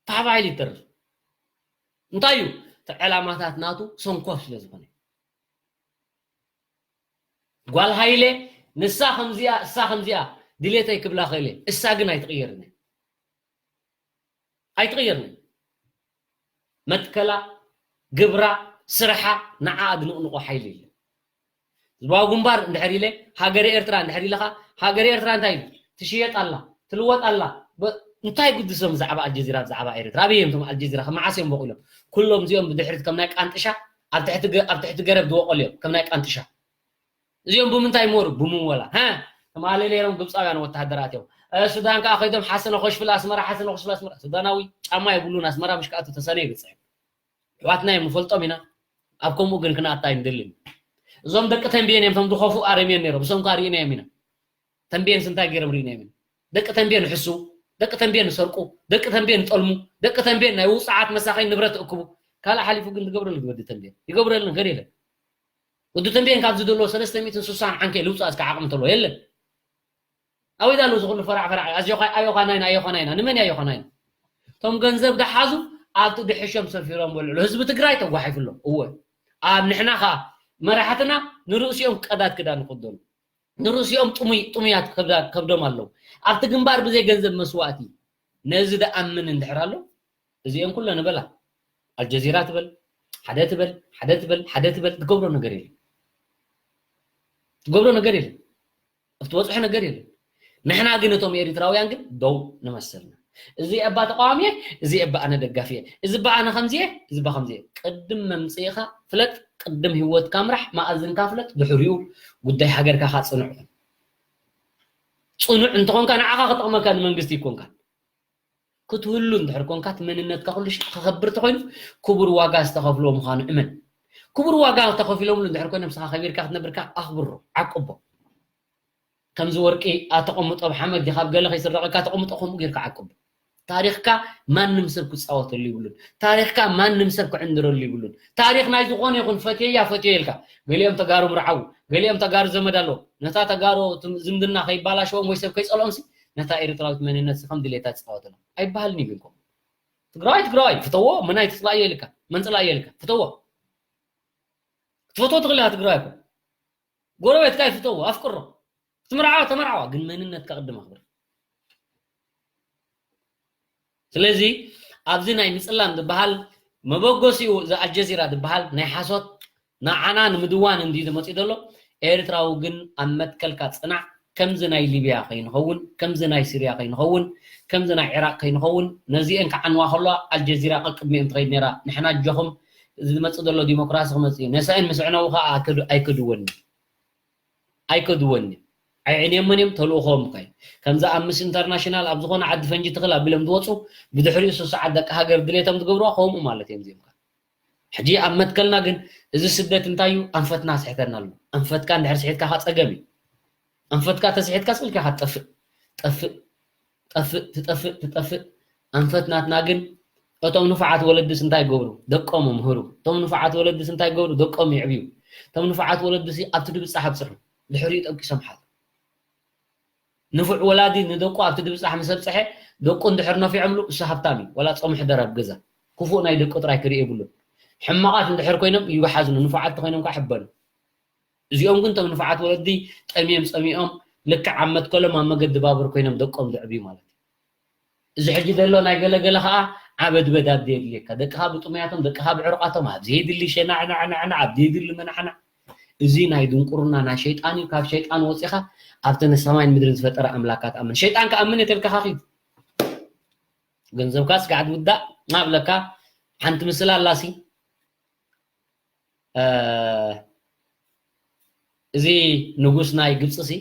ፋሕፋሕ ኢሉ ይተርፍ። እንታይ እዩ? እቲ ዕላማታት ናቱ ሰንኮፍ ስለ ዝኾነ። ጓል ሃይለ ንሳ ከምዚኣ፣ እሳ ከምዚኣ ድሌተይ ክብላ ክእል እየ። እሳ ግን ኣይትቕየርን እያ። ኣይትቕየርን እያ። መትከላ፣ ግብራ፣ ስርሓ ንዓኣ ዝንቕንቖ ሓይሊ የለን። ህዝባዊ ግንባር እንድሕር ኢለ፣ ሃገረ ኤርትራ እንድሕር ኢለኻ፣ ሃገረ ኤርትራ እንታይ ኢሉ? ትሽየጥ ኣላ፣ ትልወጥ ኣላ። በ-፣ እንታይ ግድሶም ብዛዕባ ኣልጀዚራ፣ ብዛዕባ ኤርትራ? ኣበይ እዮም እቶም ኣልጀዚራ? ካብ መዓስ እዮም በቑሎም? ኩሎም እዚኦም ብድሕሪት ከም ናይ ቃንጥሻ ኣብ ትሕቲ ገ-፣ ኣብ ትሕቲ ገረብ ዝበቖሉ እዮም፣ ከም ናይ ቃንጥሻ። እዚኦም ብምንታይ ሞሩ? ብምወላ። ሃ? ትማሊ ነይሮም ግብፃውያን ወተሃደራት እዮም። እ፣ ሱዳን ከዓ ከይዶም ሓሰነ ኮሽፍል ኣስመራ፣ ሓሰነ ኮሽፍል ኣስመራ። ሱዳናዊ ጫማ የብሉን፣ ኣስመራ ምሽ ከኣቱ ተሰነ ይብፅሕ። ኣሕዋትና እዮም፣ ንፈልጦም ኢና። ኣብ ከምኡ ግን ክንኣቱ ኣይንደልን። እዞም ደቂ ተንቤን እዮም፣ እቶም ዝኸፍኡ ኣረሜን ነይሮም። እሶም ከዓ ርኢናዮም ኢና። ተንቤንስ እንታይ ገይሮም ርኢናዮም ኢና? ደቂ ተንቤን ይሕስዉ፣ ደቂ ተንቤን ይሰርቁ፣ ደቂ ተንቤን ይጠልሙ፣ ደቂ ተንቤን ናይ ውፅዓት መሳኸኝ ንብረት ይእክቡ። ካልእ ሓሊፉ ግን ዝገብረሉ ወዲ ተንቤን ይገብረሉ ነገር የለን። ወዲ ተንቤን ካብዚ ዘሎ ሰለስተ ሚእትን ስሳን ዓንኬል ይውፃእ እስከ ዓቕሚ ተሎ የለን። ኣበይ ዳሎ እዚ ኩሉ ፈራዕ ፈራዕ? ኣጆኻ፣ ኣዮኻ ናይና፣ ኣዮኻ ናይና። ንመን ኣዮኻ ናይና? እቶም ገንዘብ ደሓዙ ኣብቲ ድሕሾም ሰፊሮም በልዕሉ። ህዝቢ ትግራይ ተጓሒፉሎም። እወ። ኣብ ንሕና ኸኣ መራሕትና ንርእሲኦም ቀዳድ ክዳን ይኽደኑ። ንርእሲኦም ጥሙይ-፣ ጥሙያት ከብዳ-፣ ከብዶም ኣለዉ። ኣብቲ ግንባር ብዘይ ገንዘብ መስዋእቲ ነዚ ደኣምን እንድሕር ኣሎ፣ እዚኦም ኩለን ንበላ። ኣልጀዚራ ትበል፣ ሓደ ትበል፣ ሓደ ትበል፣ ሓደ ትበል፣ ትገብሮ ነገር የለን። ትገብሮ ነገር የለን። እትበፅሖ ነገር የለን። ንሕና ግን እቶም ኤሪትራውያን ግን ደው ንመሰልና። እዚ እባ ተቃዋሚ እየ፣ እዚ እባ ኣነ ደጋፊ እየ፣ እዚ እባ ኣነ ከምዚ እየ፣ እዚ እባ ከምዚ እየ። ቅድም መምፅኢኻ ፍለጥ፣ ቅድም ህይወትካ ምራሕ፣ መኣዝንካ ፍለጥ፣ ድሕሪኡ ጉዳይ ሃገርካ ካፅንዕ። ፅኑዕ እንተኾንካ ንዓኻ ክጠቕመካ ንመንግስቲ ይኮንካ። ክትህሉ እንድሕር ኮንካ፣ እቲ መንነትካ ኩሉ ሽሕ ክኸብር ተኾይኑ፣ ክቡር ዋጋ ዝተኸፍሎ ምዃኑ እመን። ክቡር ዋጋ ተኸፊሎምሉ እንድሕር ኮይኖም፣ ንስኻ ከቢርካ ክትነብርካ ኣኽብሮ፣ ዓቅቦ። ከምዚ ወርቂ ኣተቐምጦ ኣብ ሓመድ ዲኻ፣ ኣብ ገለ ከይስረቐካ ተቐምጦ፣ ከምኡ ጌርካ ዓቅቦ። ታሪኽካ ማንም ሰብ ክጻወተሉ ይብሉን። ታሪኽካ ማንም ሰብ ክዕንድረሉ ይብሉን። ታሪኽ ናይ ዝኾነ ይኹን ፈትየያ ፈትየ ኢልካ፣ ገሊኦም ተጋሩ ምርዓው፣ ገሊኦም ተጋሩ ዘመድ ኣለዎ። ነታ ተጋሩ ትም-፣ ዝምድና ከይባላሸዎም ወይ ሰብ ከይጸልኦምሲ፣ ነታ ኤርትራዊት መንነት ሲ ከም ድሌታ ትጻወተላ። ኣይበሃልን እዩ ግን ከምኡ። ትግራዋይ ትግራዋይ፣ ፍተዎ፣ መን ኣይትጽላእዮ ኢልካ፣ መን ጽላእዮ ኢልካ፣ ፍተዎ። ክትፈትዎ ትኽእል ኢኻ ትግራዋይ እኮ። ጎረቤትካ ይፍተዎ፣ ኣፍቅሮ። ክትምርዓዋ ተመርዓዋ፣ ግን መንነትካ ቅድም ኣኽብር። ስለዚ ኣብዚ ናይ ምጽላም ዝበሃል መበገሲኡ እዚ ኣልጀዚራ ዝበሃል ናይ ሓሶት ንዓና ንምድዋን እንድዩ ዝመጽእ ዘሎ። ኤርትራዊ ግን ኣብ መትከልካ ጽናዕ። ከምዚ ናይ ሊብያ ከይንኸውን፣ ከምዚ ናይ ሲርያ ከይንኸውን፣ ከምዚ ናይ ዒራቕ ከይንኸውን፣ ነዚአን ክዓንዋ ከለዋ ኣልጀዚራ ቀቅድሚአን ትኸይድ ነይራ። ንሕና ኣጆኹም፣ እዚ ዝመጽእ ዘሎ ዲሞክራሲ ክመጽእ እዩ። ነሳኤን ምስ ዕነዉ ኸኣ ኣይከዱ-፣ ኣይከድወን እዩ። ኣይከድወን እዩ። ኣይዕንየሞን እዮም፣ ተልእኾኦም እኳ እዩ። ከምዚ ኣምነስቲ ኢንተርናሽናል ኣብ ዝኾነ ዓዲ ፈንጂ ትኽል ኣቢሎም ዝወፁ፣ ብድሕሪኡ ሱሱዓት ደቂ ሃገር ድሌቶም ዝገብሩዋ ከምኡ ማለት እዮም እዚኦም ከ። ሕጂ ኣብ መትከልና ግን እዚ ስደት እንታይ እዩ? ኣንፈትና ስሕተና ኣሎ። ኣንፈትካ እንድሕር ስሒትካ ከ ጸገም እዩ። ኣንፈትካ ተስሒትካ ስልካ ኢኻ ትጠፍእ። ጠፍእ፣ ጠፍእ፣ ትጠፍእ፣ ትጠፍእ። ኣንፈት ናትና ግን እቶም ንፉዓት ወለድስ እንታይ ይገብሩ? ደቆም ይምህሩ። እቶም ንፉዓት ወለድስ እንታይ ይገብሩ? ደቆም የዕብዩ። እቶም ንፉዓት ወለድሲ ኣብቲ ድብጻሕ ኣብጽሑ። ድሕሪኡ ጠቂሶም ሓሉ። ንፉዕ ወላዲ ንደቁ ኣብቲ ድብጻሕ ምስ ኣብጽሐ፣ ደቁ እንድሕር ነፊዖምሉ፣ እሱ ሃብታም እዩ። ዋላ ጾም ሕደር ኣብ ገዛ። ክፉእ ናይ ደቁ ጥራይ ክርኢ የብሉን። ሕማቓት እንድሕር ኮይኖም ይሓዝኑ፣ ንፉዓት እንተኾይኖም ከዓ ሕበኑ። እዚኦም ግን እቶም ንፉዓት ወለዲ ጠምዮም ጸሚኦም፣ ልክዕ ኣብ መትከሎም ኣብ መገዲ ባቡር ኮይኖም ደቆም ዘዕብዩ ማለት እዩ። እዚ ሕጂ ዘሎ ናይ ገለገለ ኸዓ ዓበድበድ ኣብዲ የድልየካ። ደቅኻ ብጥሙያቶም፣ ደቅኻ ብዕሩቓቶም፣ ኣብዚ የድሊ ሸናዕናዕናዕና፣ ኣብዲ የድሊ መናዕናዕ። እዚ ናይ ድንቁርና ናይ ሸይጣን እዩ። ካብ ሸይጣን ወፂኻ ኣብቲ ንሰማይን ምድርን ዝፈጠረ ኣምላካ ትኣምን። ሸይጣን ክኣምን እየ ተልካ ኻኺድ። ገንዘብካ ስጋዕ ትውዳእ ናብለካ ሓንቲ ምስል ኣላሲ። እ፣ እዚ ንጉስ ናይ ግብፂ ሲ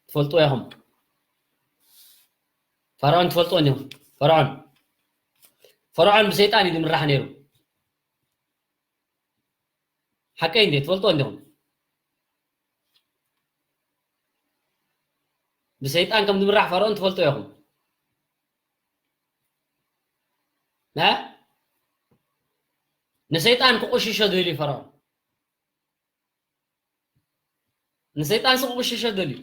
ትፈልጥዎ ኢኹም። ፈርዖን ትፈልጥዎ እንዲኹም። ፈርዖን፣ ፈርዖን ብሰይጣን እዩ ዝምራሕ ነይሩ። ሓቀይ እንዴ ትፈልጥዎ እንዲኹም። ብሰይጣን ከም ዝምራሕ ፈርዖን ትፈልጡ ኢኹም። እ? ንሰይጣን ክቆሽሾ ደልዩ ፈርዖን። ንሰይጣን ክቆሽሾ ደልዩ።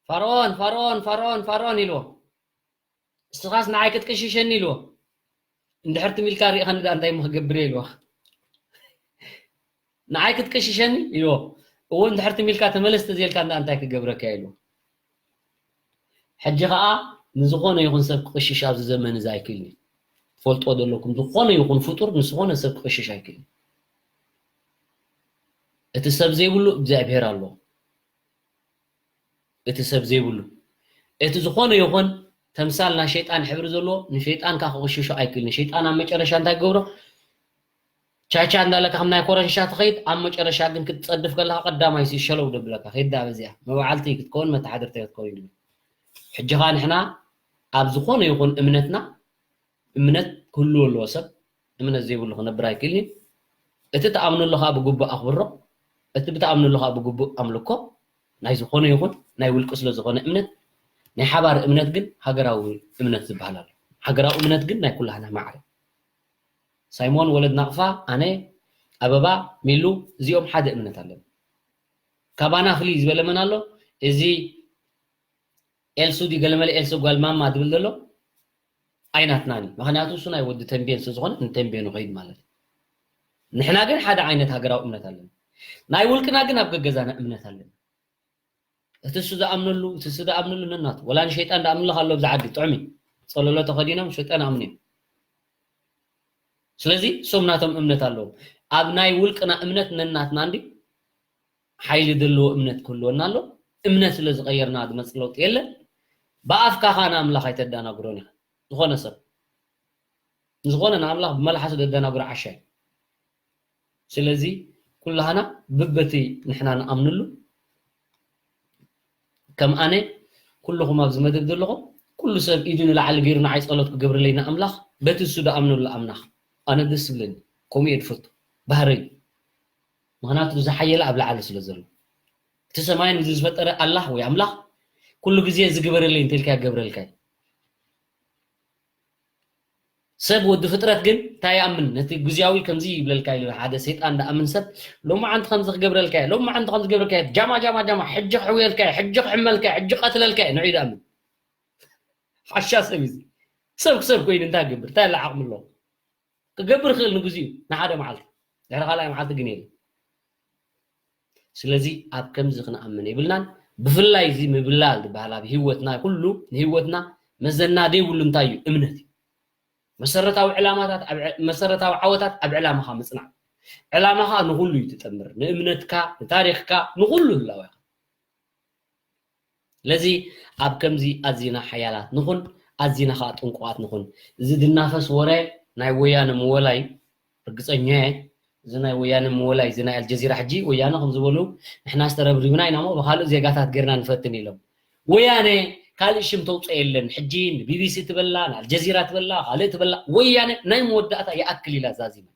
ፈርዖን፣ ፈርዖን፣ ፈርዖን፣ ፈርዖን ኢልዎ። እስኻስ ንዓይ ክትቅሽሸኒ ኢልዎ። እንድሕር ትም ኢልካ ሪእኻኒ ደኣ እንታይ እሞ ክገብር እየ ኢልዎ። ንዓይ ክትቅሽሸኒ ኢልዎ። እዎ እንድሕር ትም ኢልካ ተመለስ ተዘይልካ እንዳ እንታይ ክገብረካ እየ ኢልዎ። ሕጂ ኸኣ ንዝኾነ ይኹን ሰብ ክቕሽሽ ኣብዚ ዘመን እዚ ኣይክእልን እዩ። ትፈልጥዎ ዘለኩም ዝኾነ ይኹን ፍጡር ንዝኾነ ሰብ ክቕሽሽ ኣይክእልን እዩ። እቲ ሰብ ዘይብሉ እግዚኣብሔር ኣሎ። እቲ ሰብ ዘይብሉ እቲ ዝኾነ ይኹን ተምሳል ናይ ሸይጣን ሕብሪ ዘለዎ ንሸይጣን ከዓ ክቕሽሾ ኣይክእልን። ሸይጣን ኣብ መጨረሻ እንታይ ክገብሮ? ቻቻ እንዳለካ ከም ናይ ኮረንሻ ትኸይድ፣ ኣብ መጨረሻ ግን ክትጸድፍ ከለካ ቀዳማይ ሲ ሸለው ደብለካ። ከይዳ በዚኣ መባዓልቲ ክትከውን መተሓደርቲ ክትከውን ይብል። ሕጂ ኸዓ ንሕና ኣብ ዝኾነ ይኹን እምነትና እምነት ክህልዎ ኣለዎ። ሰብ እምነት ዘይብሉ ክነብር ኣይክእልን እዩ። እቲ ትኣምነሉ ኸዓ ብግቡእ ኣኽብሮ፣ እቲ ብትኣምነሉ ኸዓ ብግቡእ ኣምልኮ። ናይ ዝኾነ ይኹን ናይ ውልቂ ስለ ዝኾነ እምነት፣ ናይ ሓባር እምነት ግን ሃገራዊ እምነት ዝበሃል ኣሎ። ሃገራዊ እምነት ግን ናይ ኩላህና ማዕረ። ሳይሞን ወለድ ናቕፋ፣ ኣነ፣ ኣበባ፣ ሚሉ፣ እዚኦም ሓደ እምነት ኣለና። ካባና ፍልይ ዝበለ መን ኣሎ? እዚ ኤልሱ ዲ ገለመለ ኤልሱ ጓል ማማ ዝብል ዘሎ ኣይናትናን እዩ። ምኽንያቱ እሱ ናይ ወዲ ተንቤን ስለ ዝኾነ ንተንቤኑ ከይድ ማለት እዩ። ንሕና ግን ሓደ ዓይነት ሃገራዊ እምነት ኣለና። ናይ ውልቅና ግን ኣብ ገገዛና እምነት ኣለና። እቲ እሱ ዝኣምነሉ፣ እቲ እሱ ዝኣምነሉ ነናቱ። ወላ ንሸይጣን ዝኣምንሉ ኣሎ ኣብዚ ዓዲ ጥዑም እዩ። ጸለሎ ተኸዲኖም ሸይጣን ኣምኑ እዮም። ስለዚ እሶም ናቶም እምነት ኣለዎም። ኣብ ናይ ውልቅና እምነት ነናትና እንዲ ሓይሊ ዘለዎ እምነት ክህልወና ኣሎ። እምነት ስለ ዝቐየርና ዝመጽእ ለውጢ የለን። ብኣፍካ ኸኣ ንኣምላኽ ኣይተዳናግሮን ኢኻ። ዝኾነ ሰብ ንዝኾነ ንኣምላኽ ብመልሓሱ ዘዳናግሮ ዓሻ እዩ። ስለዚ ኩላህና ብበቲ ንሕና ንኣምንሉ ከም ኣነ ኩልኹም ኣብዚ መደብ ዘለኹም ኩሉ ሰብ ኢዱ ንላዕሊ ገይሩ ንዓይ ጸሎት ክገብርለይ ንኣምላኽ በቲ እሱ ዝኣምነሉ ኣምላኽ ኣነ ደስ ዝብለኒ ከምኡ እየ ዝፈቱ ባህረይ ምኽንያቱ ዝሓየለ ኣብ ላዕሊ ስለ ዘሎ እቲ ሰማይን ምድሪ ዝፈጠረ ኣላህ ወይ ኣምላኽ ኩሉ ግዜ ዝግበረለይ እንተልካ ይገብረልካ እዩ ሰብ ወዲ ፍጥረት ግን እንታይ ይኣምን ነቲ ግዝያዊ ከምዚ ይብለልካ ኢሉ ሓደ ሰይጣን ዝኣምን ሰብ ሎማዓንቲ ከምዚ ክገብረልካ እየ ሎማዓንቲ ከምዚ ክገብረልካ እየ ጃማ ጃማ ጃማ ሕጂ ክሕውየልካ እየ ሕጂ ክሕመልካ እየ ሕጂ ቀትለልካ እየ ንዑ ይኣምን ሓሻ ሰብ እዩ ሰብ ክሰብ ኮይኑ እንታይ ክገብር እንታይ ዓቕሚ ኣለዎ ክገብር ክእል ንግዜኡ ንሓደ መዓልቲ ድሕሪ ካልኣይ መዓልቲ ግን የለ ስለዚ ኣብ ከምዚ ክንኣምን የብልናን ብፍላይ እዚ ምብላል ዝበሃል ኣብ ህይወትና ኩሉ ንህይወትና መዘና ዘይብሉ እንታይ እዩ እምነት እዩ መሰረታዊ ዕላማታት መሰረታዊ ዓወታት ኣብ ዕላማኻ ምፅናዕ ዕላማኻ ንኩሉ እዩ ትጠምር ንእምነትካ ንታሪክካ ንኩሉ ህላወካ ስለዚ ኣብ ከምዚ ኣዚና ሓያላት ንኹን ኣዚና ከዓ ጥንቁቓት ንኹን እዚ ዝናፈስ ወረ ናይ ወያነ ምወላ እዩ ርግፀኛ እየ እዚ ናይ ወያነ ምወላ እዩ እዚ ናይ ኣልጀዚራ ሕጂ ወያነ ከም ዝበሉ ንሕና ዝተረብሪብና ኢና ሞ ብካልእ ዜጋታት ጌርና ንፈትን ኢሎም ወያነ ካልእ ሽም ተውፅኦ የለን ሕጂ ንቢቢሲ ትበላ ንኣልጀዚራ ትበላ ካልእ ትበላ ወያነ ናይ መወዳእታ ይኣክል ኢላ ዛዚማ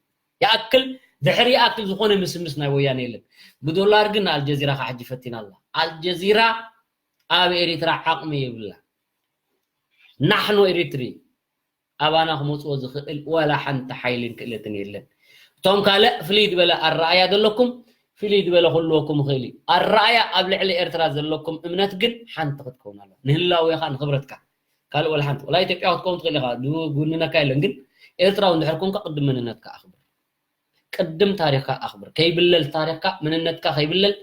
ይኣክል ድሕሪ ይኣክል ዝኾነ ምስምስ ናይ ወያነ የለን ብዶላር ግን ንኣልጀዚራ ከዓ ሕጂ ፈቲና ኣላ ኣልጀዚራ ኣብ ኤሪትራ ዓቕሚ የብላ ናሕኖ ኤሪትሪ ካባና ክመፅዎ ዝኽእል ዋላ ሓንቲ ሓይልን ክእለትን የለን። እቶም ካልእ ፍልይ ዝበለ ኣረኣያ ዘለኩም፣ ፍልይ ዝበለ ክህልወኩም ይኽእል እዩ። ኣረኣያ ኣብ ልዕሊ ኤርትራ ዘለኩም እምነት ግን ሓንቲ ክትከውን ኣለዋ። ንህላዌኻ፣ ንኽብረትካ። ካልእ ዋላ ሓንቲ። ዋላ ኢትዮጵያ ክትከውን ትኽእል ኢኻ፣ ዝጉንነካ የለን። ግን ኤርትራዊ እንድሕር ኮንካ ቅድም መንነትካ ኣኽብር። ቅድም ታሪኽካ ኣኽብር። ከይብለል ታሪኽካ፣ መንነትካ ከይብለል፣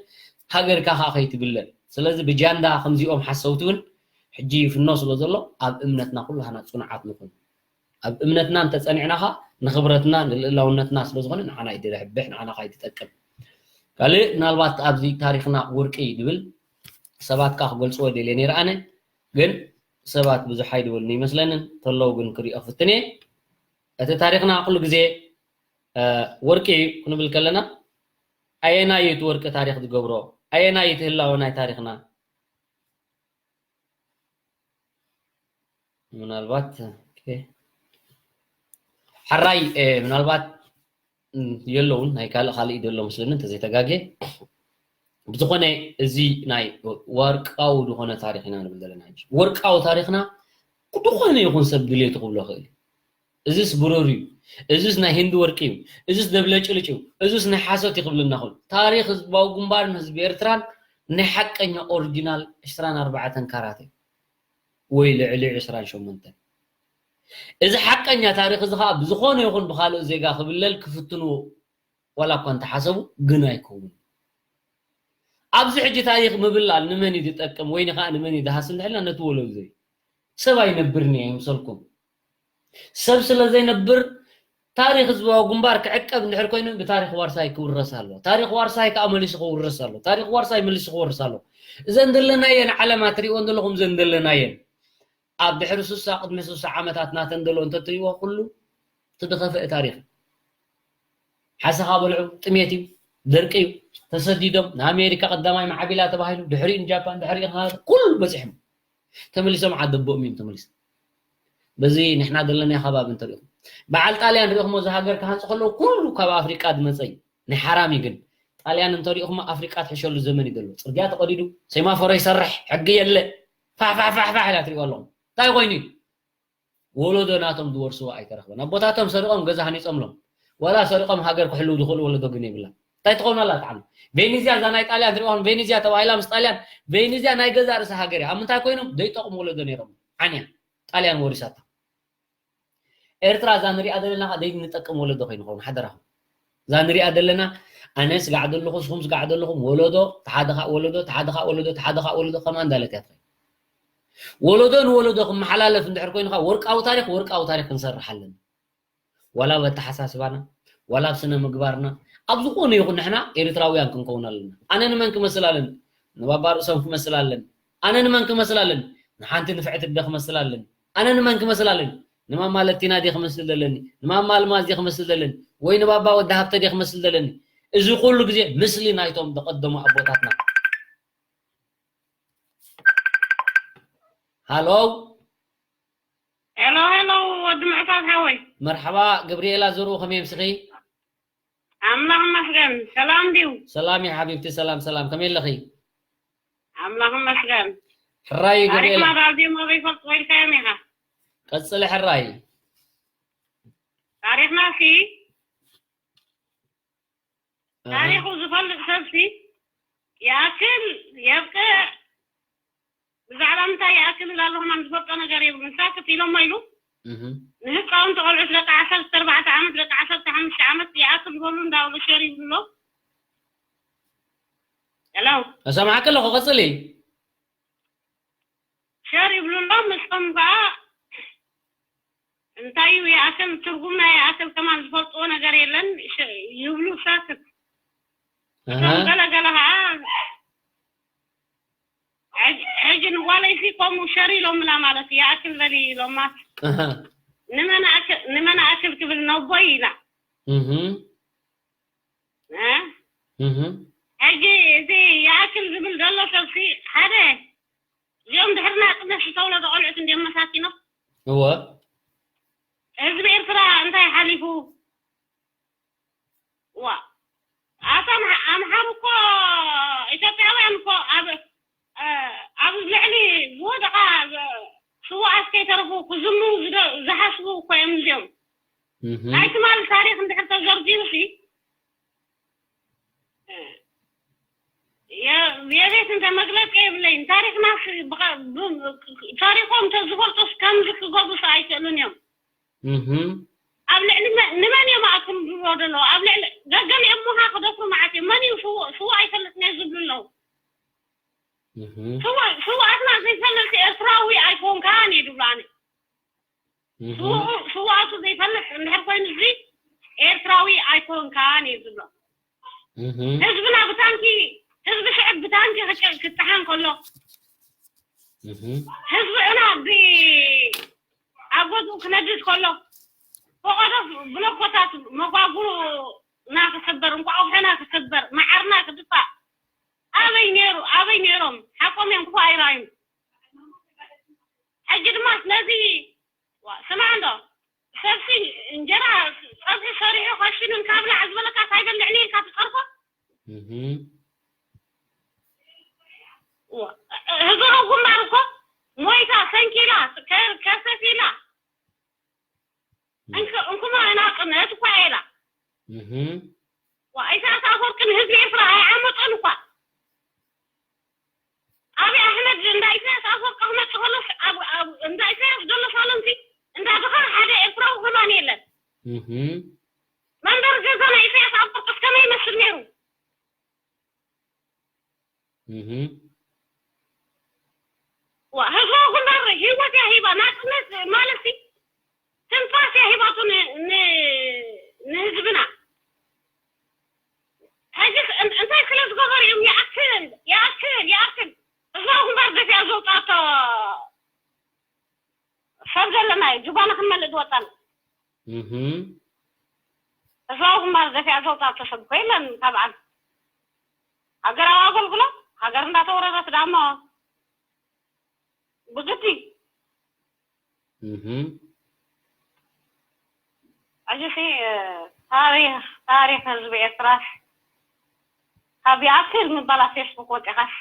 ሃገርካ ከኣ ከይትብለል። ስለዚ ብጃንዳ ከምዚኦም ሓሰውቲ እውን ሕጂ ይፍኖ ስለ ዘሎ ኣብ እምነትና ኩላህና ጽኑዓት ንኹን። ኣብ እምነትና እንተጸኒዕና ኸኣ ንኽብረትና ንልእላውነትና ስለ ዝኾነ ንዓና እዩ ድርሕብሕ፣ ንዓና ኸኣ እዩ ትጠቅም። ካልእ ምናልባት ኣብዚ ታሪኽና ወርቂ ድብል ሰባት ከኣ ክገልጽዎ ደልየ ነይረ ኣነ፣ ግን ሰባት ብዙሕ ኣይድበሉን ይመስለንን፣ ተለዉ ግን ክሪኦ ክፍትን እየ። እቲ ታሪኽና ኩሉ ግዜ፣ እ፣ ወርቂ እዩ ክንብል ከለና፣ ኣየናይ እዩ እቲ ወርቂ ታሪኽ ዝገብሮ? ኣየናይ እዩ እቲ ህላወ ናይ ታሪኽና? ምናልባት፣ ኦኬ። ሕራይ፣ እ፣ ምናልባት፣ እ፣ የለውን፣ ናይ ካልእ ካልእ እዩ ዘሎ መስለኒ፣ እንተዘይተጋግየ። ብዝኾነ፣ እዚ ናይ ወርቃዊ ዝኾነ ታሪኽ ኢና ንብል ዘለና ሕጂ። ወርቃዊ ታሪኽና፣ ዝኾነ ይኹን ሰብ ድሌቱ ክብሎ ይኽእል እዩ። እዚስ ብሩር እዩ፣ እዚስ ናይ ህንዲ ወርቂ እዩ፣ እዚስ ደብለጭልጭ እዩ፣ እዚስ ናይ ሓሶት እዩ ክብልና ይኽእል። ታሪኽ ህዝባዊ ግንባርን ህዝቢ ኤርትራን ናይ ሓቀኛ ኦሪጂናል ዕስራን ኣርባዕተን ካራት እዩ፣ ወይ ልዕሊ ዕስራን ሸሞንተን። እዚ ሓቀኛ ታሪኽ እዚ ኸኣ ብዝኾነ ይኹን ብኻልእ ዜጋ ክብለል ክፍትኑ ዋላ እኳ እንተሓሰቡ ግን ኣይከውንን። ኣብዚ ሕጂ ታሪኽ ምብላል ንመን እዩ ዝጠቅም ወይ ኸኣ ንመን እዩ ዝሃሲ እንድሕልና ነቲ ወለዶ እዩ። ሰብ ኣይነብርን እዩ ኣይምሰልኩም። ሰብ ስለ ዘይነብር ታሪኽ ህዝባዊ ግንባር ክዕቀብ እንድሕር ኮይኑ ብታሪኽ ዋርሳይ ክውረስ ኣሎ። ታሪኽ ዋርሳይ ከኣ መሊሱ ክውረስ ኣሎ። ታሪኽ ዋርሳይ መሊሱ ክወርስ ኣሎ። እዘን ዘለናየን ዓለማ ትሪእወን ዘለኹም እዘን ዘለናየን ኣብ ድሕሪ ስሳ ቅድሚ ስሳ ዓመታት ናተን ዘሎ እንተትሪእዎ ኩሉ እቲ ዝኸፍአ ታሪኽ። ሓሰኻ በልዑ፣ ጥሜት እዩ፣ ደርቂ እዩ፣ ተሰዲዶም፣ ንኣሜሪካ ቀዳማይ ማዕቢላ ተባሂሉ፣ ድሕሪኡ ንጃፓን፣ ድሕሪኡ ካናዳ፣ ኩሉ በፂሖም። ተመሊሶም ዓዲ ኣቦኦም እዮም ተመሊሶም። በዚ ንሕና ዘለና ከባቢ እንተሪእኹም። በዓል ጣልያን ሪእኹሞ፣ እዚ ሃገር ክሃንፁ ከለዉ ኩሉ ካብ ኣፍሪቃ ዝመፀ እዩ። ናይ ሓራም እዩ ግን። ጣልያን እንተሪእኹሞ ኣፍሪቃ ትሕሸሉ ዘመን እዩ ዘሎ። ፅርግያ ተቐዲዱ፣ ሴማፎሮ ይሰርሕ፣ ሕጊ የለ። ፋሕ ፋሕ ፋሕ ፋሕ ኢላ ትሪእዎ ኣለኹም። እንታይ ኮይኑ እዩ? ወለዶ ናቶም ዝወርስዎ ኣይተረኽበን። ኣቦታቶም ሰሪቖም ገዛ ሃኒጾምሎም። ዋላ ሰሪቖም ሃገር ክሕልው ዝኽእሉ ወለዶ ግን የብላ። እንታይ ትኸውን ኣላ ትዓኑ? ቬኒዝያ እዛ ናይ ጣልያን ትሪእዋ፣ ቬኒዝያ ተባሂላ ምስ ጣልያን፣ ቬኒዝያ ናይ ገዛ ርእሲ ሃገር እያ። ኣብ ምንታይ ኮይኖም? ዘይጠቕሙ ወለዶ ነይሮም። ዓንያ ጣልያን ወሪሳታ። ኤርትራ እዛ ንሪኣ ዘለና ኸኣ ዘይንጠቅም ወለዶ ከይንኸውን ሓደራኹም። እዛ ንሪኣ ዘለና ኣነ ስጋዕ ዘለኹ፣ ንስኹም ስጋዕ ዘለኹም፣ ወለዶ፣ ተሓደ ኻእ ወለዶ፣ ተሓደ ኻእ ወለዶ፣ ተሓደ ኻእ ወለዶ ከምኣ እንዳለት እያ ትኸይድ። ወለዶ ንወለዶ ክመሓላለፍ እንድሕር ኮይኑ ኸኣ ወርቃዊ ታሪኽ፣ ወርቃዊ ታሪኽ ክንሰርሕ ኣለና። ዋላ ኣብ ኣተሓሳስባና፣ ዋላ ኣብ ስነ ምግባርና፣ ኣብ ዝኾነ ይኹን ንሕና ኤርትራውያን ክንከውን ኣለና። ኣነ ንመን ክመስል ኣለኒ? ንባባ ርእሶም ክመስል ኣለኒ። ኣነ ንመን ክመስል ኣለኒ? ንሓንቲ ንፍዕቲ ኣደ ክመስል ኣለኒ። ኣነ ንመን ክመስል ኣለኒ? ንማማ ለቲና ድየ ክመስል ዘለኒ? ንማማ ኣልማዝ ድየ ክመስል ዘለኒ? ወይ ንባባ ወዲ ሃብተ ድየ ክመስል ዘለኒ? እዚ ኩሉ ግዜ ምስሊ ናይቶም ዝቐደሙ ኣቦታትና። ሃሎ። ሄሎ፣ ሄሎ፣ ወዲ ምዕታት ሓወይ። መርሓባ፣ ገብርኤላ ዘርኡ፣ ከመይ ምስኺ? ኣምላኽ ይመስገን። ሰላም ድዩ? ሰላም እዩ ሓቢብቲ፣ ሰላም፣ ሰላም። ከመይ ኣለኺ? ኣምላኽ ይመስገን። ሕራይ ገብርኤላ። ታሪኽና ዳዚሞ ዘይፈልጥዎ ኢልካዮም ኢኻ። ቀጽሊ ሕራይ። ታሪኽና ሲ ኣሃ። ታሪኹ ዝፈልጥ ሰብሲ ይኣክል የብቅዕ። ብዛዕባ ምንታይ ይኣክል ኢላ ኣለኹ፣ ማን ዝፈልጦ ነገር የብሉን። ሳክት ኢሎሞ ኢሉ እህ። ንህፃውንቲ ቆልዑት ደቂ ዓሰርተ ኣርባዕተ ዓመት፣ ደቂ ዓሰርተ ሓሙሽተ ዓመት ይኣክል ዝበሉ እንዳበሉ ሸር ይብሉ ኣለዉ። ሄሎ። እሰማዕኪ ኣለኹ፣ ቀጽሊ። ሸር ይብሉ ኣለዉ፣ ምስቶም ከዓ እንታይ እዩ ይኣክል፣ ትርጉም ናይ ይኣክል ከማን ዝፈልጥዎ ነገር የለን፣ ሸ-፣ ይብሉ ሳክት። እቶም ኣሃ። ገለ ገለ ከዓ ሕጅ-፣ ሕጂ ንጓለይሲ ከምኡ ሸር ኢሎምላ ማለት እዩ፣ ይኣክል በሊ ኢሎማ። ኣሃ። ንመን ኣክ-፣ ንመን ኣክል ክብል ነቦይ ኢላ። እህ። እ? እህ። ሕጂ እዚ ይኣክል ዝብል ዘሎ ሰብሲ ሓደ እዚኦም ድሕሪ ናጽነት ዝተወለዱ ቆልዑት እንድዮም መሳኪኖም። እወ። ህዝቢ ኤርትራ እንታይ ሓሊፉ? ዋ። ኣቶም ኣምሓሩ እኮ ኢትዮጵያውያን እኮ ኣብ፣ እ፣ ኣብ ልዕሊ ዝወደቓ፣ እ፣ ስዉኣት ከይተረፉ ክዝምሩ ዝደ-፣ ዝሓስቡ እኮ ናይ ትማሊ ታሪክ እንድሕር ተዘርዚሩ ሲ የቤት እንተ መግለፂ የብለይን። ታሪክና ታሪኮም እንተዝፈልጡስ ከምዚ ክገብሩስ ኣይክእሉን እዮም። ኣብ ልዕሊ ንመን እዮም ኣክምድሮ ደለዉ? ኣብ ልዕሊ ገገሊኦም ምሃ ክደፍሩ ማለት እዮም። መን እዩ ስውእ ስውእ ኣይፈልጥን እየ ዝብሉ ኣለዉ። ስውኣትና ዘይፈልጥ ኤርትራዊ ኣይኮንካን እዩ ድብሉ ኣነ። ስውኣቱ ዘይፈልጥ እንድሕር ኮይኑ እዚ ኤርትራዊ ኣይኮንካን እዩ ዝብሎ። ህዝብና ብታንኪ ህዝቢ ሽዕብ ብታንኪ ክጥሓን ከሎ፣ ህዝቢ ዕና ኣብ ገዝኡ ክነድድ ከሎ፣ ፈቐዶ ብለኮታት መጓጉና ክስበር፣ እንቋቑሖና ክስበር፣ መዓርና ክድፋእ ኣበይ ነይሩ? ኣበይ ነይሮም? ሓቆም እዮም፣ ክፉእ ኣይረኣዩን። ሕጂ ድማ ስለዚ ስማዕ እንዶ፣ ሰብሲ እንጀራ ጸብሒ ሰሪሑ ከሽኑ እንካብላዕ ዝበለካ እንታይ በልዕኒ ኢልካ ትጸርፎ? እህም። እዋ፣ ህገረው ግንባር እኮ ሞይታ ሰንኪላ ከ- ከሰፊላ እንክ- እንኩማ ናጽነት እኳ ኢላ። እህም። ዋ፣ ኢሳያስ ኣፈወርቂ ንህዝቢ ኤርትራ ኣይዓመጾን እኳ። ኣብይ ኣሕመድ እንዳ ኢሳያስ ኣፈወርቂ ክመጽእ ከሎስ ኣብ- ኣብ- እንዳ ኢሳያስ ዘሎ ሳሎንሲ እንዳ ድኻ ሓደ ኤርትራዊ ከማን የለን። እህም። መንበሪ ገዛ ናይ ኢሳያስ ኣፈወርቂስ ከመይ ይመስል ነይሩ? እህ። ዋ፣ ህዝባዊ ግንባር ህይወት እያ ሂባ፣ ናጽነት ማለት ሲ ትንፋስ እያ ሂባቱ ን- ን- ንህዝብና። ሕጂ ስ- እን- እንታይ ስለ ዝገበሩ እዮም? ይኣክል ይኣክል ይኣክል። ህዝባዊ ግንባር ደፊኣ ዘውጣቶ ሰብ ዘለና እዩ። ጁባና ክንመልእ ዝወጣና። እህ። ህዝባዊ ግንባር ደፊኣ ዘውጣቶ ሰብ እኮ የለን። ካብ ዓድ ሃገራዊ ኣገልግሎት ሃገር እንዳተወረረት ዳሞ ብግዲ። እህ። ሕጂ ሲ ታሪክ ታሪክ ህዝቢ ኤርትራስ ካብ ይኣክል ምባል ኣብ ፌስቡክ ወፂኻስ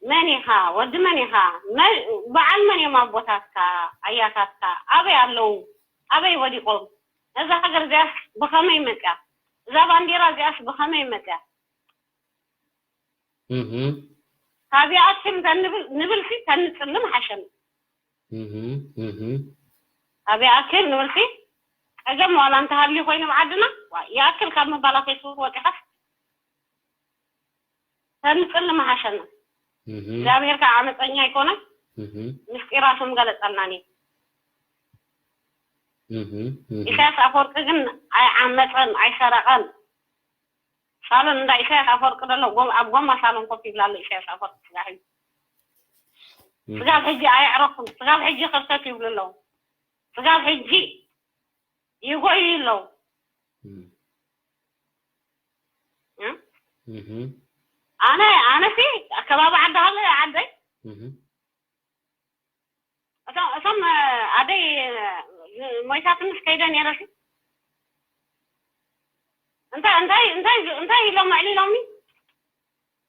መን ኢኻ? ወዲ መን ኢኻ? መን- በዓል መን እዮም ኣቦታትካ ኣያታትካ? ኣበይ ኣለዉ? ኣበይ ወዲቖም? ነዛ ሃገር እዚኣስ ብኸመይ መፅያ? እዛ ባንዲራ እዚኣስ ብኸመይ መፅያ? እህ። ካብ ይኣክል እንተ ንብል- ንብልሲ ተንፅሊ ምሓሸኒ። እህ እህ። ካብ ይኣክል ንብልሲ ፀገም ዋላ እንተሃልዩ ኮይኑ ኣብ ዓድና ዋ- ይኣክል ካብ ምባል ኣብ ፌስቡክ ወፂኻስ ተንፅሊ ምሓሸኒ። እህ። እግዚኣብሔር ከዓ ዓመፀኛ ኣይኮነን። እህ። ምስጢራቱ ምገለፀልናን እዩ። እህ እህ። ኢሳያስ ኣፈወርቂ ግን ኣይዓመፀን ኣይሰረቐን። ሳሎን እንዳ ኢሳያስ ኣፈወርቂ ዘሎ ጎም- ኣብ ጎማ ሳሎን ኮፍ ይብላ ኣሎ። ኢሳያስ ኣፈወርቂ ስጋ ሒዙ እህ። ስጋብ ሕጂ ኣየዕረኹን። ስጋብ ሕጂ ክርተት ይብሉ ኣለዉ። ስጋብ ሕጂ ይጎዩ ኣለዉ። እህ። እ? እህ። ኣነ ኣነሲ ከባቢ ዓዲ ሃለ ዓደይ እህ። እቶም እቶም ኣደይ ሞይታትኒ ከይደ ነይረሲ እንታይ እንታይ እንታይ እንታይ ኢሎም ኣዕሊሎምኒ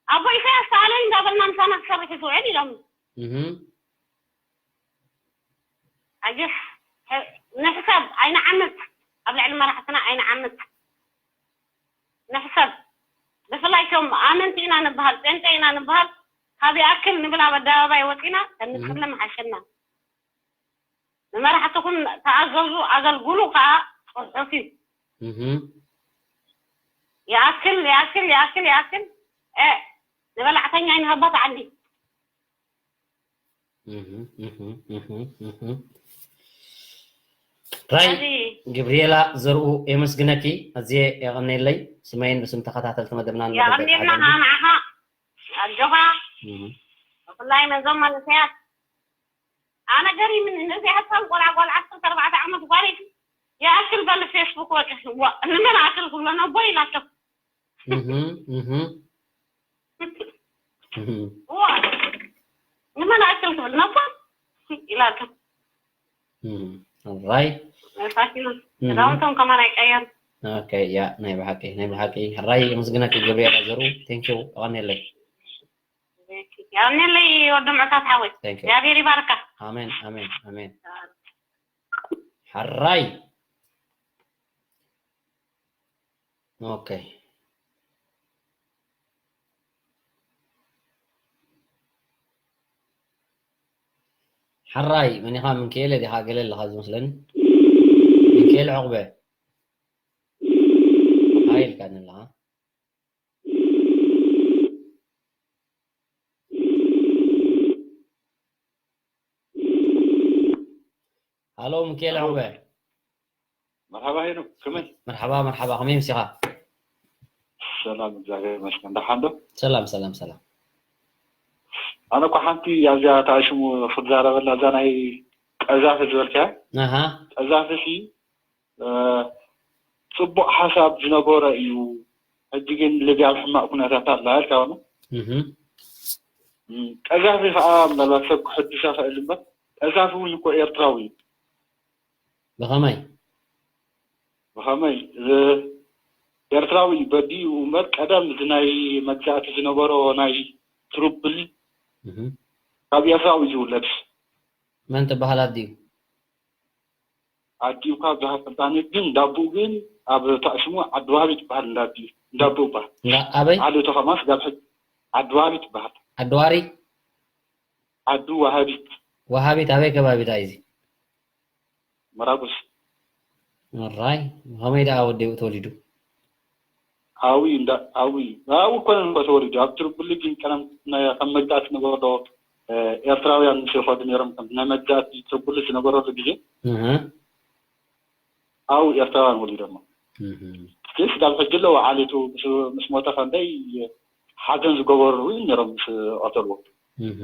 ኣቦ ኢሳያስ ተኣለይ እንዳበልና ምሳና ክሰርሕ ዝውዕል ኢሎምኒ። እህ። ኣጅሕ ንሕሰብ ኣይንዓምፅ ኣብ ልዕሊ መራሕትና ኣይንዓምፅ። ንሕሰብ ብፍላይ ቶም ኣመንቲ ኢና ንበሃል ጴንጤ ኢና ንበሃል ካብ ይኣክል ንብል ኣብ ኣደባባይ ወፂና ተንፅሊ ምሓሸና። ንመራሕትኹም ተኣዘዙ ኣገልግሉ ከዓ ፅሑፍ እዩ። እህ። ይኣክል ይኣክል ይኣክል ይኣክል እ ንበላዕተኛ ይንሃባ ተዓዲ። እህ እህ እህ እህ። ራይ ሕዚ ግብርኤላ ዘርኡ የመስግነኪ ኣዝየ የቐነየለይ። ስመይን ብስም ተኸታተልቲ መደብናን መደብ የቐንየልና በይትዓደሊ። ንዓኻ ኣጆኻ እህ። ብፍላይ ነዞም መንእሰያት ኣነ ገሪምኒ ነዚ ሓሳብ ቆልዓ ጓል ዓሰርተ ኣርባዕተ ዓመት ጓል ይኣክል በል ፌስቡክ ወፂ ንመን ኣክል ክብሎ ነቦ ኢላቶ እህ እህ እህ። ዋ ንመን ኣክል ክብል ነቦ ኢላቶ እህ። ራይ ፋሽኑ እህ። ክዳውንቶም ከማን ኣይቀየሩ ኦኬ ያ ናይ ብሓቂ ናይ ብሓቂ ራይ ምስግነኪ ገብርኤል ኣዘሩ ቴንኪው ኣቐንየለይ ያኔለይ ወዲ ምዕታት ሓወይ Thank you. እግዚኣብሔር ይባርካ ኣሜን ኣሜን ኣሜን ሓራይ ኦኬ። ሓራይ፣ መን ኢኻ? ምንክኤለ ዲኻ? ገለ ኣለኻ ዝመስለኒ። ምንክኤል ዕቑበ። ሃይ ኢልካኒ ኣለኻ። ሃሎ፣ ምክኤል ዕቑበ። መርሓባ ሄኖክ፣ ከመይ? መርሓባ፣ መርሓባ፣ ከመይ ምሲኻ? ሰላም፣ እግዚኣብሔር ይመስገን። ደሓን ዶ? ሰላም፣ ሰላም፣ ሰላም። ኣነ እኮ ሓንቲ ኣብዚኣ እታ ሽሙ ክትዛረበላ፣ እዛ ናይ ቀዛፊ ዝበልካያ፣ ኣሃ። ቀዛፊ ሲ፣ እ፣ ጽቡቕ ሓሳብ ዝነበሮ እዩ። ሕጂ ግን ሊብያ ኣብ ሕማቕ ኩነታት ኣላ ኢልካ፣ እህ። እም፣ ቀዛፊ ከኣ ምናልባት ሰብ ክሕድሶ ይኽእል እምበር፣ ቀዛፊ እውን እኮ ኤርትራዊ እዩ። ብኸመይ? ብኸመይ? እ፣ ኤርትራዊ እዩ በዲኡ እምበር፣ ቀደም እዚ ናይ መግዛእቲ ዝነበሮ ናይ ትሩፕሊ እህ። ካብ ኤርትራዊ እዩ ዝውለድ። መን ትበሃል ኣዲኡ? ኣዲኡ ካብ ዝሃ-፣ ስልጣን ግን እንዳቦኡ ግን ኣብ ታእሽሙ ዓዲ ዋህቢ ትበሃል እንዳዲኡ፣ እንዳቦኡ ይበሃል። እንዳ-፣ ኣበይ? ዓሊ ተኸማስ ጋብ ሕጂ ዓዲ ዋህቢ ትበሃል። ዓዲ ዋሪ? ዓዲ ዋሃቢት። ዋሃቢት ኣበይ ከባቢ ታይ እዚ? መራጉስ። ራይ፣ ከመይ ደኣ ወዲ ተወሊዱ? ኣዊ እንዳ-፣ ኣዊ፣ ኣብኡ እኮ ነን እኮ ተወሊዱ። ኣብ ትርጉሊ ግን ቀደም ናይ፣ ከም መግዛእቲ ዝነበሮ፣ እ፣ ኤርትራውያን ምስ ይኸዱ ነይሮም፣ ከም ናይ መግዛእቲ ትርጉሊ ዝነበረሉ ግዜ፣ እህ። ኣብኡ ኤርትራውያን ወሊዶሞ። እህ። እስኪ ስጋብ ሕጂ ኣለዉ፣ ዓሌቱ ምስ፣ ምስ ሞተ ከንደይ ሓዘን ዝገበሩ እውን ነይሮም ምስ ቀተልዎ። እህ።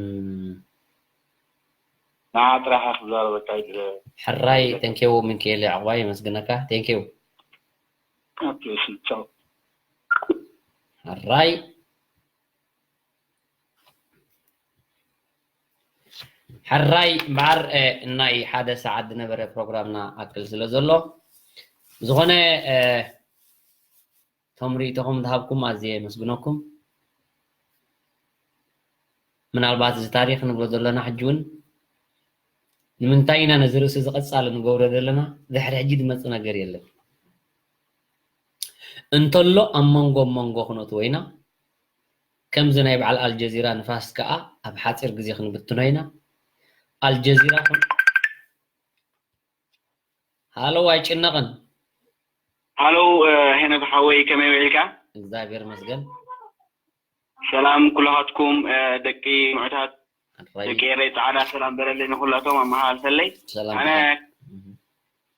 ንዓ ጥራሕ ክዛረበካ ይድለ። ሕራይ፣ ተንኬው፣ ምንክኤል ዕቑባይ፣ የመስግነካ። ተንኬው። ኦኬ፣ እሺ፣ ቻው። ሕራይ። ሕራይ እምበኣር፣ እ፣ ናይ ሓደ ሰዓት ዝነበረ ፕሮግራምና ኣክል ስለ ዘሎ፣ ዝኾነ፣ እ፣ እቶም ርእይቶኹም ዝሃብኩም ኣዝየ የመስግነኩም። ምናልባት እዚ ታሪኽ ንብሎ ዘለና ሕጂ እውን ንምንታይ ኢና ነዚ ርእሲ እዚ ቀጻሊ ንገብሮ ዘለና? ድሕሪ ሕጂ ዝመጽእ ነገር የለን። እንተሎ ኣብ መንጎ መንጎ ክነእትዎ ኢና። ከምዚ ናይ በዓል ኣልጀዚራ ንፋስ ከኣ ኣብ ሓጺር ግዜ ክንብትኖ ኢና። ኣልጀዚራ ከም ሃሎ፣ ኣይጭነቕን። ሃሎ፣ እ፣ ሄኖክ ሓወይ፣ ከመይ ውዒልካ? እግዚኣብሔር ይመስገን። ሰላም ኩላኻትኩም፣ እ፣ ደቂ ምዑታት፣ ኣራይ። ደቂ ኤረይ ጻዕዳ፣ ሰላም በለለይ ንኹላቶም፣ ኣመሓላልፈለይ። ሰላም ኣነ በለለይ። እህ።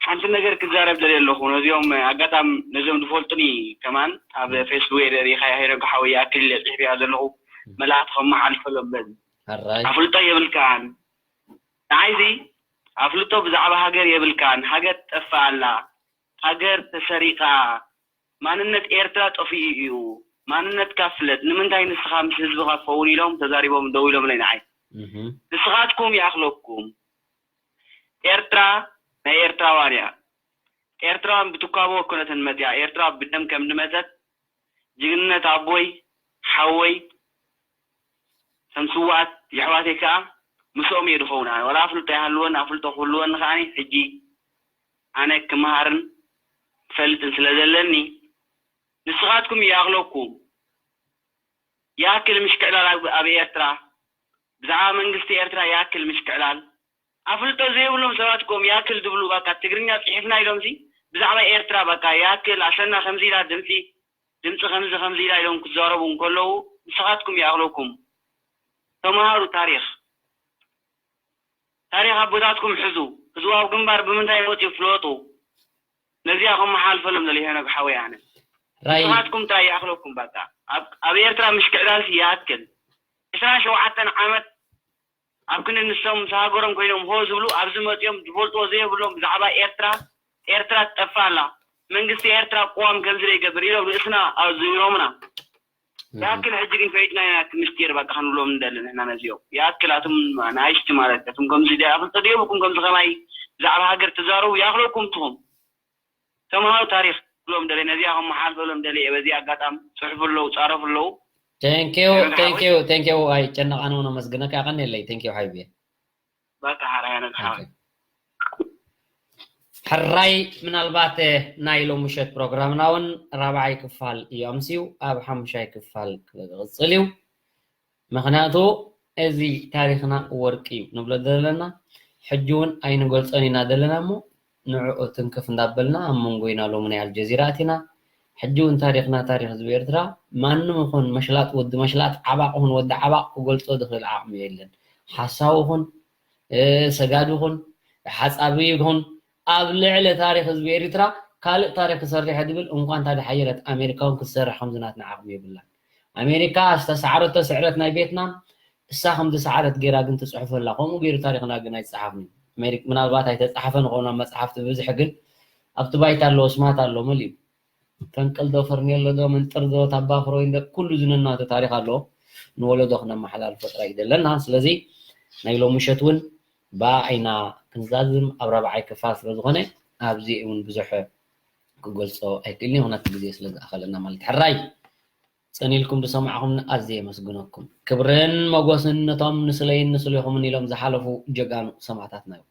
ሓንቲ ነገር ክዛረብ ደልየ ኣለኹ። ነዚኦም፣ እ፣ ኣጋጣም ነዚኦም ዝፈልጡኒ ከማን ኣብ እህ። ፌስቡክ እየ ርኢኻያ፣ ሄኖክ ሓወይ፣ ይኣክል ኢለ ጽሒፈያ ዘለኹ እህ። መልእኽቲ ከመሓላልፈሎም በል። ኣራይ። ኣፍልጦ የብልካን። ንዓይዚ ኣፍልጦ ብዛዕባ ሃገር የብልካን። ሃገር ትጠፍእ ኣላ። ሃገር ተሰሪቓ። ማንነት ኤርትራ ጠፊኡ እዩ። ማንነትካ ፍለጥ። ንምንታይ ንስኻ ምስ ህዝብኻ ትኸውን ኢሎም ተዛሪቦም ደው ኢሎምለይ ንዓይ። እህ። ንስኻትኩም ይኣኽለኩም። ኤርትራ ናይ ኤርትራውያን እያ። ኤርትራውያን ብትኳቦ ኣይኮነትን መጽያ። ኤርትራ ብደም ከም ዝመጸት ጅግንነት ኣቦይ፣ ሓወይ፣ ከም ስውኣት የሕዋተይ ከኣ ምስኦም እየ ዝኸውን። ኣነ ዋላ ኣፍልጦ ይሃልወን፣ ኣፍልጦ ክህልወኒ ከኣ ሕጂ ኣነ ክመሃርን ክፈልጥን ስለ ዘለኒ፣ ንስኻትኩም ይኣኽለኩም። ይኣክል ምሽክዕላል ኣብ፣ ኣብ ኤርትራ፣ ብዛዕባ መንግስቲ ኤርትራ ይኣክል ምሽክዕላል። ኣፍልጦ ዘይብሎም ሰባት ኮም ይኣክል ዝብሉ፣ በቃ ትግርኛ ጽሒፍና ኢሎምሲ ብዛዕባ ኤርትራ በቃ ይኣክል ኣሰና ከምዚ ኢላ ድምጺ፣ ድምጺ ከምዚ ከምዚ ኢላ ኢሎም ክዛረቡ እንከለዉ ንስኻትኩም ይኣኽለኩም። ተመሃሩ ታሪኽ። ታሪኽ ኣቦታትኩም ሕዙ። ህዝባዊ ግንባር ብምንታይ መጽዩ ፍለጡ። ነዚኣ ከመሓላልፈሎም ደልየ ሄኖክ ሓወይ ኣነ። ራይ ንስኻትኩም እንታይ ይኣኽለኩም በቃ። ኣብ፣ ኣብ ኤርትራ ምሽክዕላልሲ ይኣክል። ዕስራን ሸውዓተን ዓመት ኣብ ክንዲ ንሶም ምስ ሃገሮም ኮይኖም ሆ ዝብሉ ኣብዚ መጽዮም ዝፈልጥዎ ዘይብሎም ብዛዕባ ኤርትራ፣ ኤርትራ ትጠፍእ ኣላ። መንግስቲ ኤርትራ ቅዋም ከምዚ ዶ ይገብር ኢሎም ርእስና ኣዙሮምና። እህ። ይኣክል ሕጂ ግን ፈሊጥና ኢና እቲ ምስጢር በቃ ክንብሎም ንደሊ ንሕና ነዚኦም። ይኣክል ኣቱም ንኣሽቲ ማለት እያ። ኣቱም ከምዚ ዶ ኣፍልጦ ዶ የብልኩም ከምዚ ከማይ ብዛዕባ ሃገር ትዛረቡ ይኣኽለኩም ትኹም። ተምሃሩ ታሪኽ ክብሎም ደልየ፣ ነዚኣ ከመሓላልፈሎም ደልየ እየ። በዚ ኣጋጣሚ ጽሕፉ ኣለዉ፣ ጻረፉ ኣለዉ። Thank you፣ ሄኖክ thank ሓወይ። You፣ thank you። ኣይጨነቕ፣ ኣነ እውን ኣመስግነካ፣ የቐንየለይ። Thank you ሓቢቢ። በቃ ሓራይ ሄኖክ ሓወይ። Thank you። ሕራይ ምናልባት ናይ ሎሚ ምሸት ፕሮግራምና እውን ራብዓይ ክፋል እዩ ኣምስዩ፣ ኣብ ሓሙሻይ ክፋል ክቕፅል እዩ። ምኽንያቱ እዚ ታሪኽና ወርቂ እዩ ንብሎ ዘለና፣ ሕጂ እውን ኣይንገልፆን ኢና ዘለና እሞ ንዕኡ ትንክፍ እንዳበልና ኣብ መንጎ ኢና ሎሚ ናይ ኣልጀዚራ ኣቲና። ሕጂ እውን ታሪኽና ታሪኽ ህዝቢ ኤርትራ ማንም ይኹን መሽላጥ ወዲ መሽላጥ ዓባቕ ይኹን ወዲ ዓባቕ ክገልፆ ዝኽእል ዓቕሚ የለን። ሓሳዊ ይኹን ሰጋዲ ይኹን ሓፃቢ ይኹን ኣብ ልዕሊ ታሪኽ ህዝቢ ኤርትራ ካልእ ታሪኽ ክሰርሕ ድብል እንኳን ታዲ ሓየለት ኣሜሪካ እውን ክትሰርሕ ከምዚ ናትና ዓቕሚ የብላን። ኣሜሪካ ዝተሰዓረቶ ስዕረት ናይ ቬትናም እሳ ከም ዝሰዓረት ገይራ ግን ትፅሕፈላ። ከምኡ ገይሩ ታሪኽና ግን ኣይፀሓፍን። ምናልባት ኣይተፃሓፈን ኾኑ ኣብ መፅሓፍቲ ብብዝሒ ግን ኣብቲ ባይታ ኣለዎ ስማት ኣሎ መሊኡ። ፈንቅል ዶ ፈርኔሎ ዶ መንጥር ዶ ታባ ፍሮይን ዶ ኩሉ ዝንናቱ ታሪኽ ኣለዎ። ንወለዶ ክነመሓላልፎ ጥራይ እዩ ዘለና። ስለዚ ናይ ሎም ምሸት እውን ብኣይና ክንዛዝም ኣብ ራብዓይ ክፋል ስለ ዝኾነ ኣብዚ እውን ብዙሕ ክገልፆ ኣይክእልን እዩ። ምክንያቱ ግዜ ስለ ዝኣኸለና ማለት ሕራይ። ፀኒልኩም ዝሰማዕኹም ኣዝየ የመስግነኩም። ክብርን መጎስን ነቶም ንስለይን ንስሌኹምን ኢሎም ዝሓለፉ ጀጋኑ ሰማዕታትና ይኹን።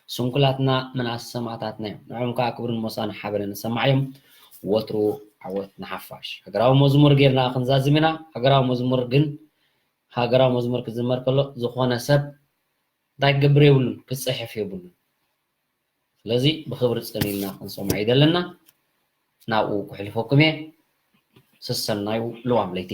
ስንኩላትና ምናስ ሰማዕታትና እዮም። ንዕኦም ከዓ ክብርን ሞሳን ሓበነ ንሰማዕ እዮም። ወትሩ ዓወት ንሓፋሽ። ሃገራዊ መዝሙር ጌርና ክንዛዝም ኢና። ሃገራዊ መዝሙር ግን ሃገራዊ መዝሙር ክዝመር ከሎ ዝኾነ ሰብ እንታይ ክገብር የብሉን፣ ክፅሕፍ የብሉን። ስለዚ ብኽብሪ ፀኒልና ክንሰምዖ እዩ ዘለና። ናብኡ ክሕልፈኩም እየ። ሰሰናዩ ልዋም ለይቲ።